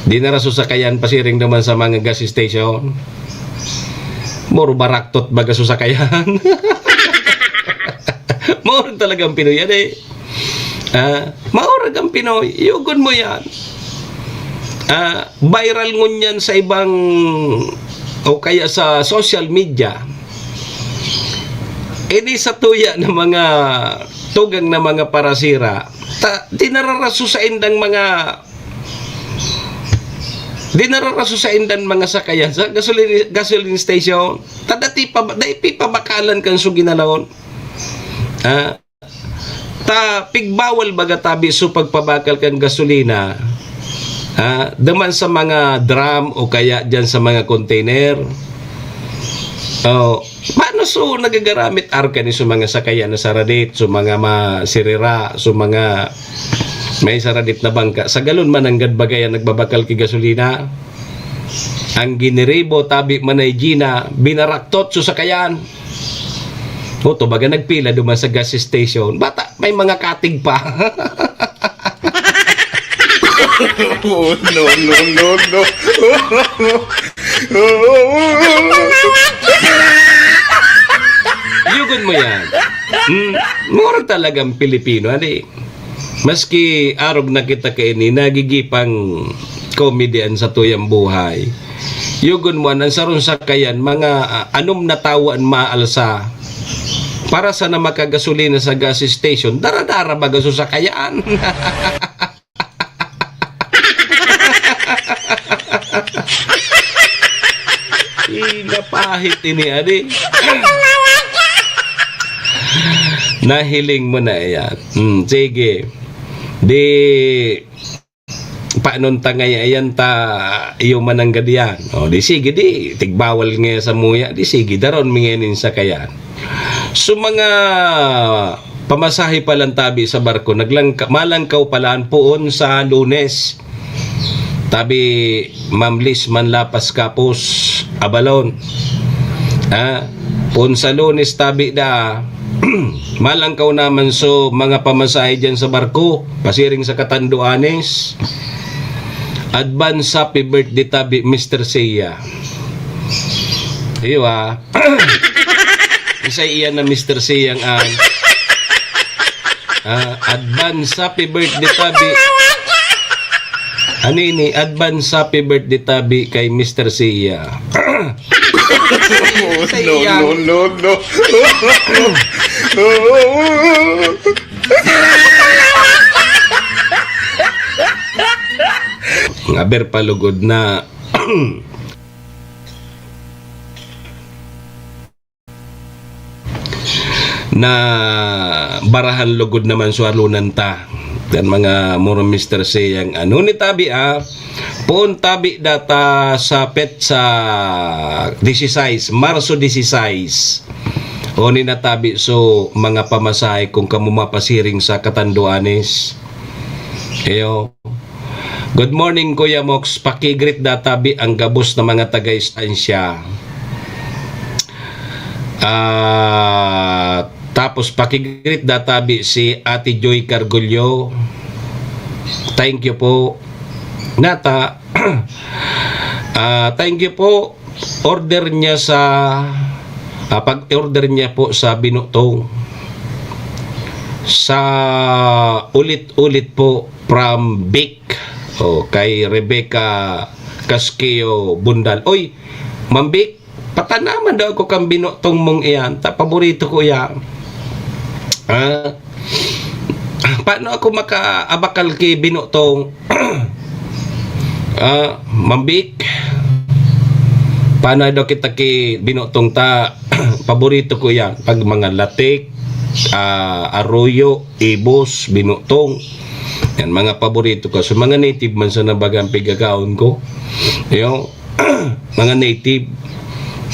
dinaraso sakayan pasiring naman sa mga gas station. Moro baraktot baga so sakayan. Moro talagang Pinoy yan eh. Ah, maurag ang Pinoy, yugon mo yan. Ah, viral ngunyan sa ibang o kaya sa social media. Ini sa tuya na mga tugang na mga parasira, ta, dinararaso sa indang mga dinararaso sa indang mga sakayan sa gasolin-, gasoline station. Ta dati pa, dai pipabakalan kan suginalon. Ah, ta pigbawal baga tabi so pagpabakal kan gasolina, ah, duman sa mga drum o kaya diyan sa mga container. Oh, paano so nagagaramit arog kani so mga sakayan na saradit, so mga masirira, so mga May saradit na bangka. Sa galon man nanggad bagay an nagbabakal ki gasolina. Ang giniribo, tabi man ay Gina, binaraktot so sakayan. O, to baga nagpila duman sa gas station. Bata, may mga katig pa. Oh, no, no, no, no. Yugon mo yan. Mm, mura talagang Pilipino, ani? Maski arog na kita kaini, nagigipang comedy an satuyang buhay. Yugon mo, an sarong sakayan, mga ah, anom na tawo an maalsa. Para sana makagasolina sa gas station, dara-dara baga so sakayan. Ina, pahit ini, adi. Nahiling mo na yan. Hmm, sige. Di, panon ta ngaya yan ta iyo mananggad yan. O, di sige, di, tigbawal ngaya sa muya. Di sige, daron mi ngayon sa kayan. So, mga pamasahe pa lang tabi sa barko, naglangka-, malangkaw pala an poon sa Lunes. Tabi, Ma'am Liz Manlapas Kapos, Abalon. Ha? Poon sa Lunes, tabi da, malangkaw naman so mga pamasahe dyan sa barko, pasiring sa Catanduanes. Advance happy birthday tabi, Mister Seiya. Iyo, ah. Isa iyan na Mister Seiya ang, ah, advance happy birthday tabi. Ano ini? Advance happy birthday tabi kay Mister Seiya. Oh, no, no, no, no. Ngaber pa lugod na na barahan lugod naman swalunan ta. Yan mga murong Mister Seyang. Ano ni tabi, ah? Poon tabi data sa petsa dieciséis, Marso dieciséis. O ni natabi so mga pamasahe kung kamo mapasiring sa Catanduanes. Iyo. Good morning, Kuya Mox. Pakigreet databi ang gabos na mga taga-estansya. Ah, tapos pakigreet databi si Ate Joy Cargullo. Thank you po. Nata, ah, thank you po. Order niya sa, ah, pag-order niya po sa Binutong. Sa ulit-ulit po from Vic. Oh, kay Rebecca Casqueo Bundal. Oy, Ma'am Vic, patanaman daw ako kang Binutong mong iyan. Ta, paborito ko iyan. Ah, paano ako makaabakal ki Binutong? Ah, Ma'am Vic, paano daw kita ki Binutong ta? Paborito ko iyan. Pag mga latik, ah, aroyo, ibos, Binutong. Yan, mga paborito ko. So, mga native man sa nabagang pigagaon ko. Yung, mga native,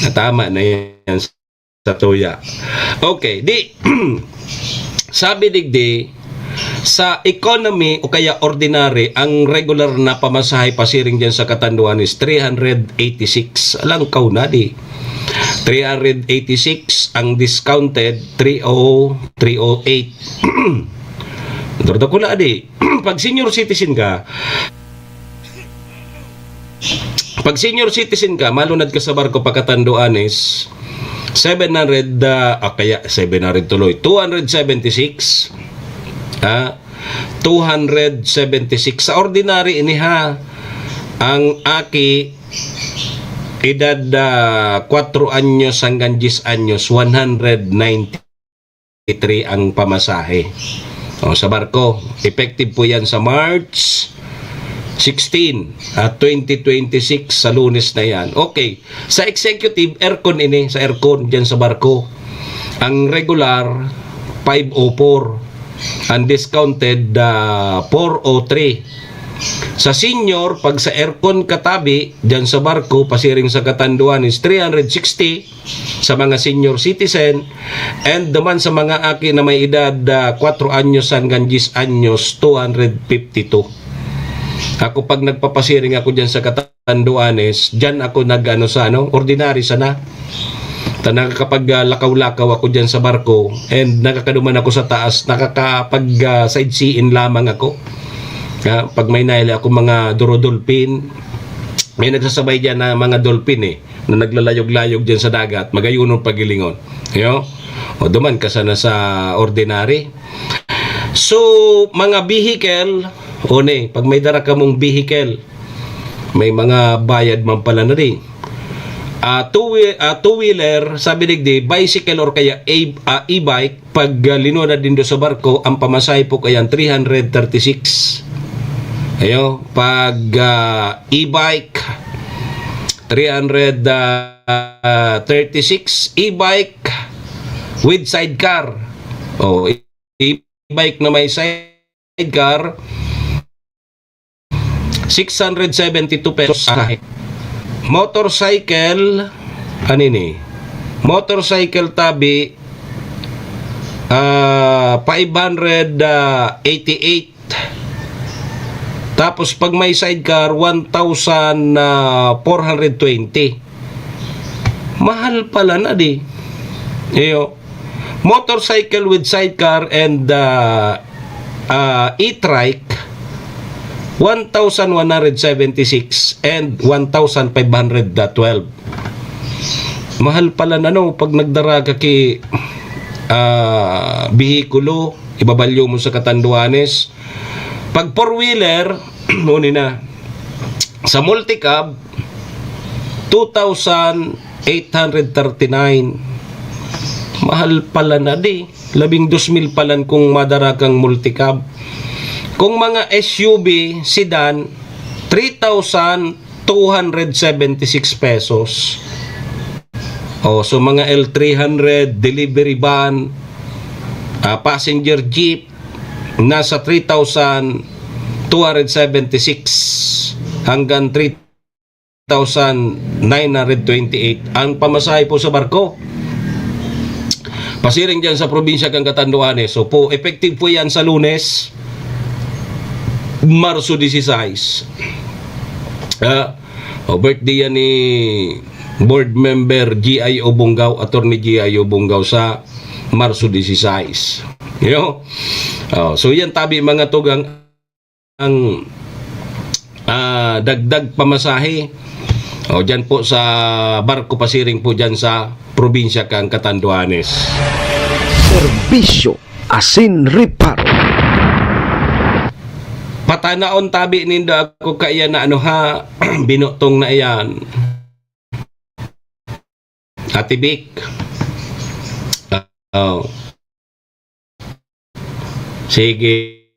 na tama na yan sa tuya. Okay, di, sabi digdi, sa economy o kaya ordinary, ang regular na pamasahe pasiring dyan sa Catanduanes, three hundred eighty-six. Langkaw na di. Three hundred eighty-six, ang discounted, three oh, three oh eight. Dordokula di. Pag senior citizen ka, pag senior citizen ka, malunad ka sa barko pa Catanduanes, seven hundred, ah, ah, kaya seven hundred tuloy, two hundred seventy-six, ha? Two hundred seventy-six. Sa ordinary ini, ha, ang aki, edad, ah, kwatro anyos hanggang diyes anyos, one hundred ninety-three ang pamasahe. O, sa barko, effective po yan sa March sixteen at twenty twenty-six, sa Lunes na yan. Okay, sa executive, aircon ini, sa aircon dyan sa barko. Ang regular, five oh four. Ang discounted, ah, four oh three. Sa senior, pag sa aircon katabi, dyan sa barko, pasiring sa Catanduanes, three hundred sixty sa mga senior citizen, and naman sa mga aki na may edad, ah, kwatro anyos hanggang diyes anyos, two hundred fifty-two. Ako, pag nagpapasiring ako dyan sa Catanduanes, dyan ako nag-ano sa ano, ordinary sana. Ta nakakapag, ah, lakaw-lakaw ako dyan sa barko, and nakakaduman ako sa taas, nakakapag, ah, sightseeing lamang ako. Ah, pag may nahili ako mga durodolphin, may nagsasabay dyan na mga dolphin eh, na naglalayog-layog dyan sa dagat, magayunon pagilingon. Yo? O duman ka sana sa ordinary. So, mga vehicle, o ne, pag may dara kamong vehicle, may mga bayad man pala na di. Ah, two whe-, ah, two-wheeler, sabi digdi, bicycle or kaya a-, ah, e-bike, pag, ah, linunad nindo sa barko, ang pamasahe po kaya three hundred thirty-six. Ayo, pag, ah, e-bike, three hundred, ah, thirty-six, e-bike with sidecar. Oh, e-bike na may sidecar, six hundred seventy-two pesos sa pasahe. Motorcycle, ano ini? Motorcycle tabi, ah, five hundred eighty-eight. Tapos pag may sidecar, one thousand four hundred twenty. Mahal pala na di. Iyo. Motorcycle with sidecar and, ah, ah, e-trike, one thousand one hundred seventy-six and one thousand five hundred twelve. Mahal pala na, no, pag nagdara ka ki, ah, behikulo, ibabalyo mo sa Catanduanes. Pag four-wheeler, uni na. Sa multicab, two thousand eight hundred thirty-nine. Mahal pala na di. Labing dos mil palan kung madara kang multicab. Kung mga S U V, sedan, three thousand two hundred seventy-six pesos. Oh, so mga L three hundred, delivery van, ah, passenger jeep, nasa three thousand two hundred seventy-six hanggang three thousand nine hundred twenty-eight ang pamasahe po sa barko. Pasiring dyan sa probinsya kan Catanduanes. So po, effective po yan sa Lunes, Marso dieciséis. Ah, o, birthday yan ni board member G I O Bungao, Attorney G I O Bungao sa Marso dieciséis. Yo? Oh, so yan tabi mga tugang ang, ah, dagdag pamasahe. O, dyan po sa barko pasiring po dyan sa probinsya kan Catanduanes. Serbisyo asin reparo. Patanaon tabi nindo ako kaiyan na ano ha, binutong na iyan. Ate Vic. Ah, oh. Sige.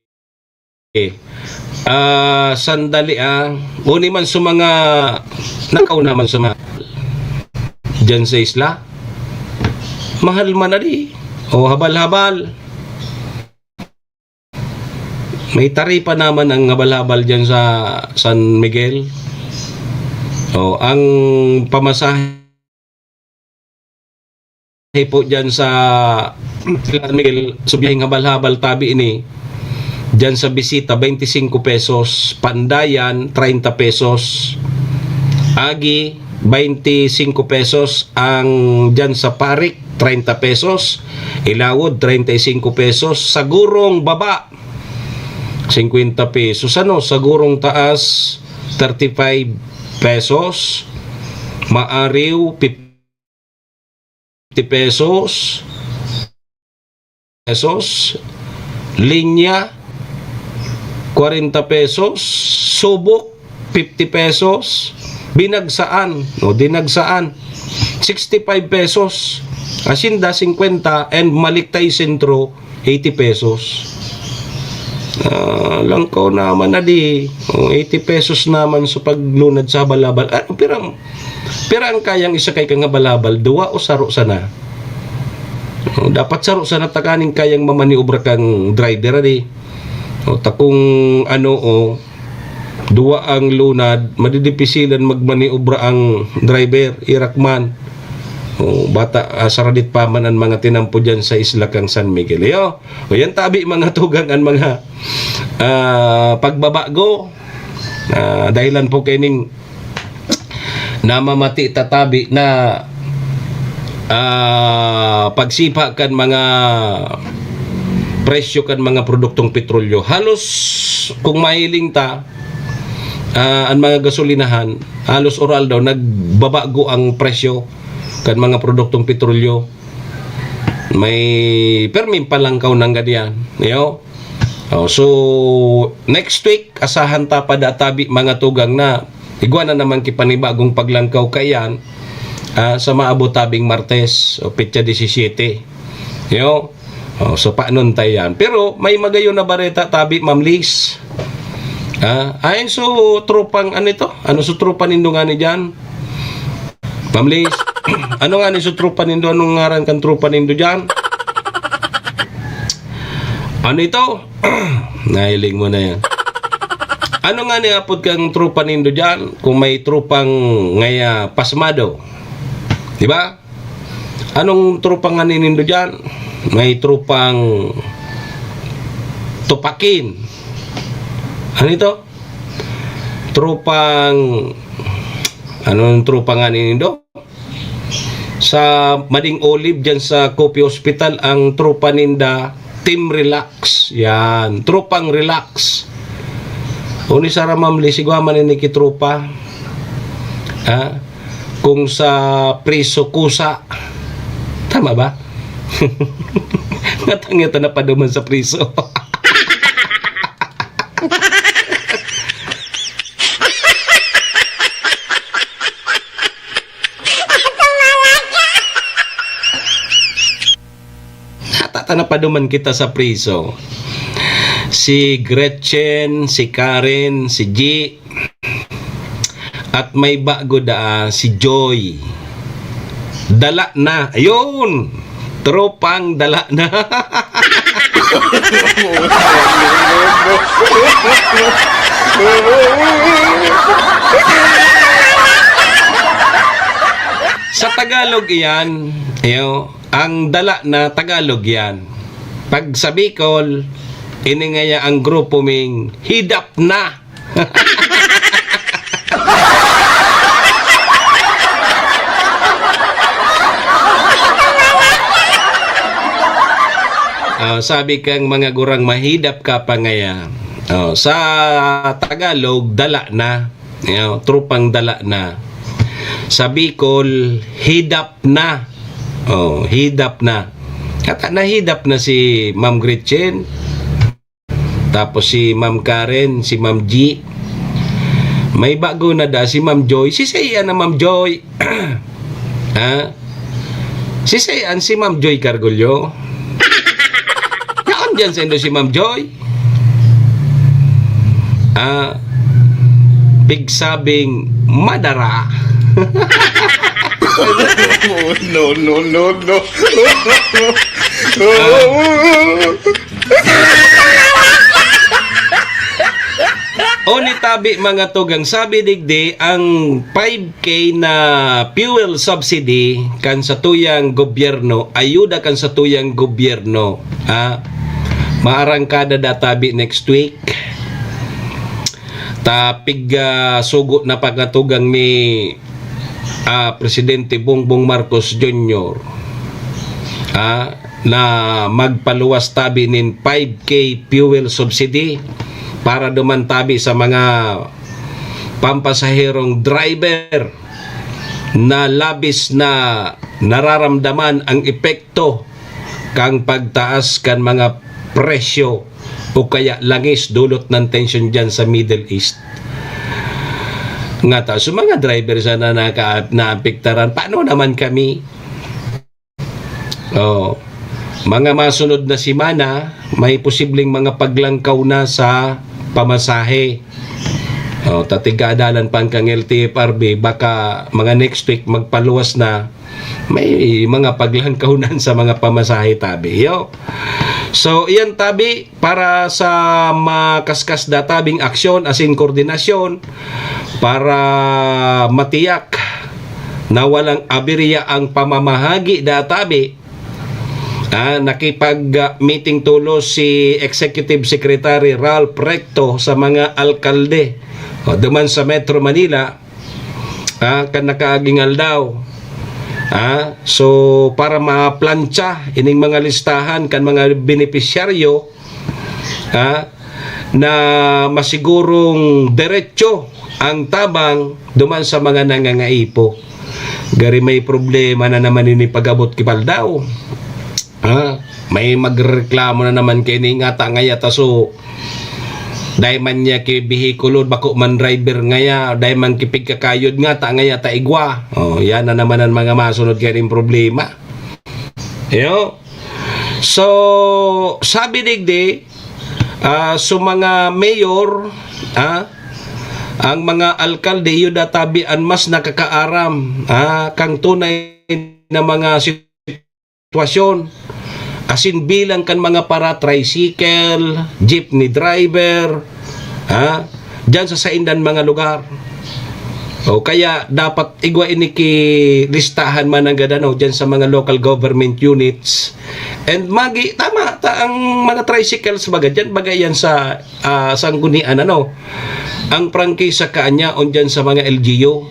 Ah, sandali, ah. Uni man sa mga, nakaw naman sa mga dyan sa isla. Mahal man na di. O, habal-habal. May taripa naman ang habal-habal dyan sa San Miguel. O, ang pamasahe po dyan sa San Miguel, subiyahing habal-habal tabi ini, dyan sa Bisita, twenty-cinco pesos, Pandayan, treinta pesos, Agi, twenty-cinco pesos, ang dyan sa Parik, treinta pesos, Ilawod, treinta y cinco pesos, Sagurong Baba, cincuenta pesos, ano, Sagurong Taas, thirty-five pesos, Maariw, fifty pesos, pesos, Linya, kwarenta pesos, Subok, fifty pesos, Binagsaan, no, Dinagsaan, sixty-five pesos, Hacienda, cincuenta, and Maliktay Centro, eighty pesos. Ah, langkaw naman na di. O, eighty pesos naman sa paglunad sa habal-habal. Ah, pirang, pirang kayang isakay kang habal-habal? Duwa o saro sana? O, dapat saro sana ta kaning kayang mamaniobra kang driver, di? O, ta kung ano, o, duwa ang lunad, madidipisilan magmaniobra ang driver, irak man. O, bata, ah, saradit pa man ang mga tinampo dyan sa isla kang San Miguel. Iyo, o yan tabi, mga tugang, ang mga, ah, pagbabago. Ah, dahilan po kaining namamati tatabi na, ah, pagsipa kan mga presyo kan mga produktong petrolyo. Halos kung mahiling ta, ah, ang mga gasolinahan, halos oral daw nagbabago ang presyo kan mga produktong petrolyo. May perming palangkaw nang ganyan. Iyo. Oh, so, next week, asahan ta pa da tabi, mga tugang, na igwa na naman ki panibagong paglangkaw kaiyan, ah, sa maabot tabing Martes, o petsa disisiyete. Yo? Oh, so, panon ta yan? Pero may magayon na bareta tabi, Ma'am Liz. Ah, ayon so tropang, ano ito? Ano so tropa nindo nga ni dyan? Ma'am Liz, ano nga ni so tropa nindo? Anong ngaran kan tropa nindo dyan? Ano ito? Nahiling mo na yan. Ano nga ni apod kang tropa nindo dyan? Kung may tropang ngaya pasmado. Di ba? Anong tropa nga ni nindo dyan? May tropang tupakin. Ano ito? Tropang, anong tropa nga ni nindo? Sa Mading Olive, dyan sa Coffee Hospital, ang tropa ninda, Team Relax. Yan, tropang relax. O ni Sara Mamli, sigwa man ini ki tropa. Ha? Kung sa priso, kusa. Tama ba? Natangit na paduman sa priso. Natata na paduman kita sa priso. Si Gretchen, si Karen, si G, at may bago daa, si Joy. Dala na. Ayun! Tropang dala na. Sa Tagalog iyan, iyo, ang dala na Tagalog yan. Pag sa Bicol, ini ngaya ang grupo ming hidap na. Ah, sabi kang mga gurang, "Mahidap ka pa ngaya." Oh, sa Tagalog, dala na. Yaw, tropang dala na. Sa Bicol, hidap na. Oh, hidap na. At nahidap na si Ma'am Gretchen. Tapos si Ma'am Karen, si Ma'am G. May bago na da si Ma'am Joy. Si Seiya na Ma'am Joy. Ha? Si Seiya, si Ma'am Joy Cargullo. Yaon dyan sa indo si Ma'am Joy. Ah, pigsabing madara. No, no, no, no. O ni tabi, mga tugang, sabi digdi, ang five K na fuel subsidy kan satuyang gobyerno, ayuda kan satuyang gobyerno, ha? Maarangkada da tabi next week. Tapig, ah, sugo na pagkatugang ni, ah, Presidente Bongbong Marcos Junior, ah, na magpaluwas tabi nin five K fuel subsidy para duman tabi sa mga pampasaherong driver na labis na nararamdaman ang epekto kan pagtaas kan mga presyo o kaya langis dulot ng tensyon dyan sa Middle East. Nga ta, so mga driver sana naka, naapektaran, paano naman kami? Oh, mga masunod na semana, may posibleng mga paglangkaw na sa pamasahe. Oh, tatiga dalan pa ang kang L T F R B, baka mga next week magpaluwas na May mga paglangkaw na sa mga pamasahe, tabi, yo. So, iyan, tabi, para sa makaskas da tabing aksyon asin koordinasyon para matiyak na walang aberya ang pamamahagi da tabi, ah, nakipag, ah, meeting tolos si Executive Secretary Ralph Recto sa mga alkalde, o, duman sa Metro Manila, ah, kan nakaaging aldaw. Ah, so, para maplantsa ining mga listahan kan mga benepisyaryo, ah, na masigurong deretso ang tabang duman sa mga nangangaipo. Gari may problema na naman ini pag-abot ki Paldao. Ha? May magreklamo na naman kaini, ngata ngaya ta so, dai man niya ki behikulo, bako man driver ngaya, dai man ki pigkakayod, ngata ngaya ta igwa. Oh, yan na naman ang mga masunod kaining problema. Yo. So, sabi digdi, ah, so mga mayor, ah, ang mga alkalde, iyo da tabi an mas nakakaaram, ah, kang tunay na mga sitwasyon, asin bilang kan mga para-tricycle, jeepney driver, ha, diyan sa saindan mga lugar. O kaya dapat igwa ini ki listahan man nanggad, ano, diyan sa mga local government units. And magi, tama, ta, ang mga tricycles baga diyan, baga yan sa, ah, sanggunian, ano, ang prangkisa kaanya on diyan sa mga L G U.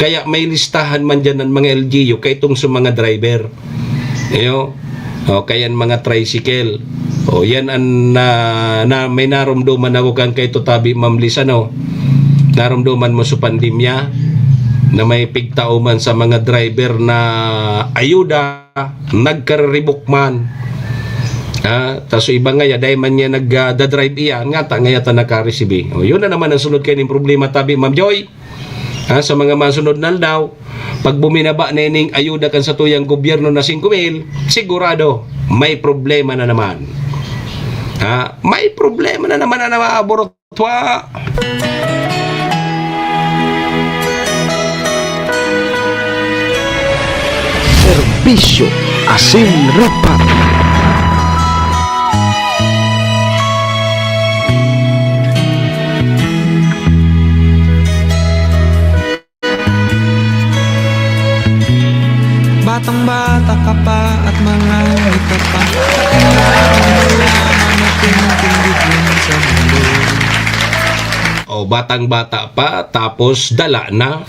Kaya may listahan man diyan ang mga L G U kaitong sa mga driver. Iyo. O, kaya ang mga tricycle. O, yan ang na, na, may naromdoman ako kan kaito tabi, Ma'am Liz, ano? Naromdoman mo sa pandemya na may pigtao man sa mga driver na ayuda, nagkariribok man. Ah, ta so iba ngaya, dai man niya nag, ah, dadrive iyan, ngata ngaya ta nakaresibi. O, yun na naman ang sunod kaining problema tabi, Ma'am Joy. Ha, sa mga masunod na aldaw, pag buminaba na ining ayuda kan satuyang gobyerno na singko mil, sigurado may problema na naman. Ha, may problema na naman ang naaabot. Twa. Serbisyo asin rapat. Batang-bata ka pa at mangangit ka pa. Kailangan mo na tingin-tingin sa mundo. O, batang-bata pa, tapos dala na.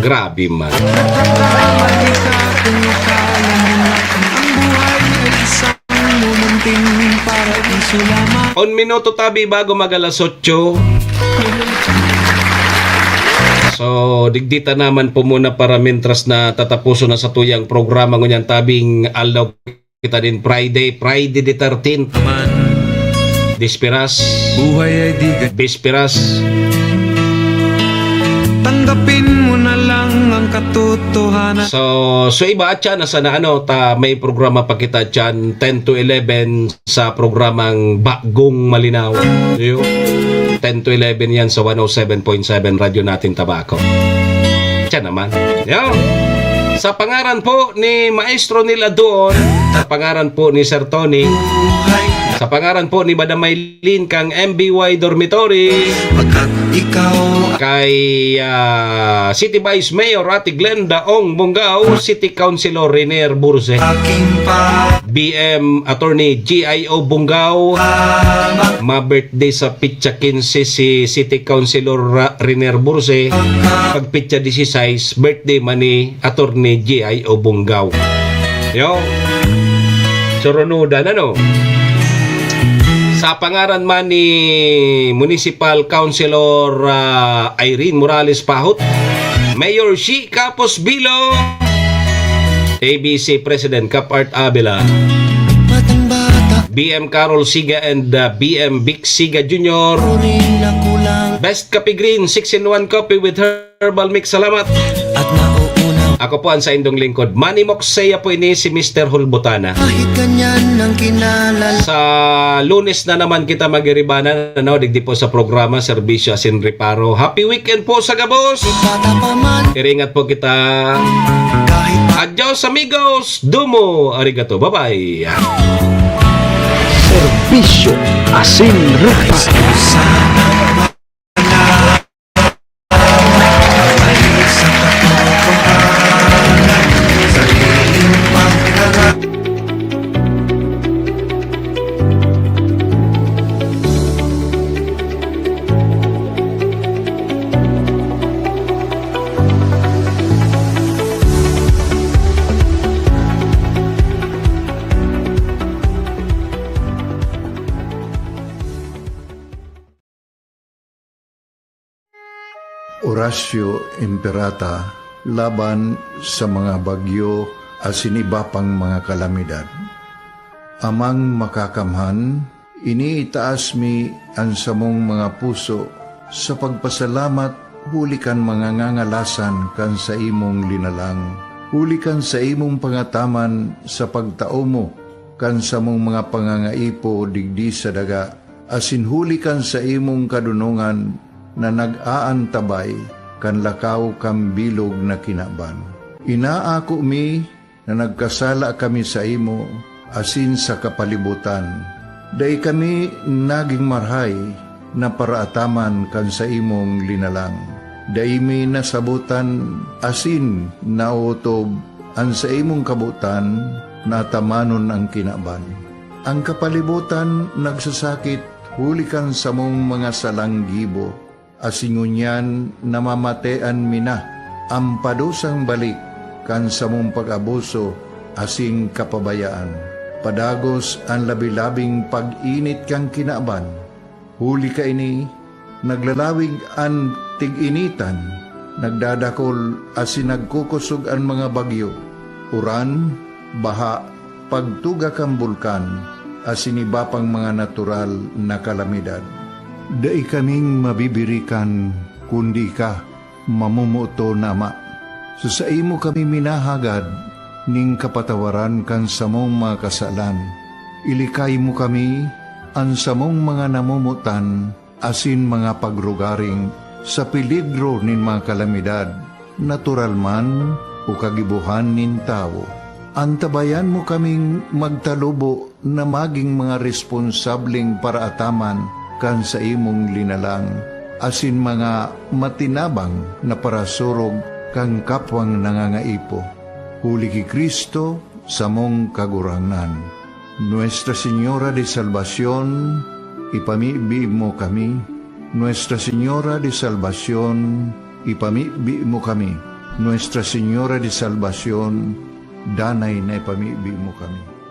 Grabe man. Nagkakamali ka kung akala mo na ang buhay ay isang momenting paraiso lamang. Un minuto tabi bago mag alas otso. So, digdi ta naman po muna para mintras na tatapuson na satuyang programa ngunyan tabing aldaw kita din Friday, Friday the thirteenth. Man. Bisperas. Buhay ay di ga- Bisperas. Tanggapin mo na lang ang katotohanan. So, so iba, atyan na sana, ano, ta, may programa pa kita dyan, ten to eleven, sa programang Bagong Malinaw. Yo. Ten to eleven yan sa one oh seven point seven Radyo Natin Tabaco. Siya naman. Yo. Sa pangaran po ni Maestro Nila Duon, sa pangaran po ni Sir Tony, sa pangaran po ni Madam Maylin kang M B Y Dormitory, Pagkat ikaw kay, ah, City Vice Mayor Ate Glenda Ong Bungao, City Councilor Renier Burse, aking pa- B M Attorney G I O Bungao, ma-birthday sa pitsa quince si City Councilor Ra-, Renier Burse, pag pitsa dieciséis, birthday man ni Attorney G I O Bungao. Yo. Surunudan, ano? Sa pangaran man ni Municipal Councilor, ah, Irene Morales Pahot, Mayor Shi Capos Bilo, A B C President Cap Art Avila, Batang-bata, B M Carol Siga and, uh, B M Vic Siga Junior, Best Coffee Green, six-in-one coffee with herbal mix. Salamat. At nauuna. Ako po ang saindong lingkod, Manny Moxeya po ini, si Mister Hulbutana. Kahit ganyan ang kinalala. Sa Lunes na naman kita magiribanan, ano, digdi po sa programa, Serbisyo Asin Reparo. Happy weekend po sa gabos. Bata pa man. Iringat po kita. Kahit Adios, amigos. Domo arigato. Bye-bye. Serbisyo asin repasyon. Orasyo Imperata laban sa mga bagyo asin iba pang mga kalamidad. Amang Makakamhan, iniitaas mi an samong mga puso sa pagpasalamat huli kan mga ngangalasan kan saimong linalang, huli kan saimong pangataman sa pagtao mo kan samong mga pangangaipo digdi sa daga, asin huli kan saimong kadonongan na nag-aantabay kan lakaw kan bilog na kinaban. Inaako mi na nagkasala kami saimo asin sa kapalibotan. Dai kami nagin marahay na paraataman kan saimong linalang. Dai mi nasabotan asin naotob an saimong kabotan na atamanon an kinaban. An kapalibotan nagsasakit huli kan samong mga salang gibo, asin ngunyan namamatean mi na an padusang balik kan samong pag-abuso asin kapabayaan. Padagos an labi-labing pag-init kan kinaban. Huli kaini, naglalawig an tig-initan, nagdadakol asin nagkukosog an mga bagyo, uran, baha, pagtuga kan bulkan, asin iba pang mga natural na kalamidad. Dai kaming mabibirikan, kundi ika, mamomoton na Ama. Sa saimo kami minahagad nin kapatawaran kan samong mga kasalan. Ilikay mo kami, an samong mga namomotan, asin mga pagrugaring sa peligro nin mga kalamidad, natural man o kagibohan nin tawo. Antabayan mo kaming magtalubo na magin mga responsableng paraataman kan saimong linalang, asin mga matinabang na parasurog kan kapwang nangangaipo. Huli ki Cristo, samong Kagurangnan. Nuestra Señora de Salvacion, ipamibi mo kami. Nuestra Señora de Salvacion, ipamibi mo kami. Nuestra Señora de Salvacion, danay na ipamibi mo kami.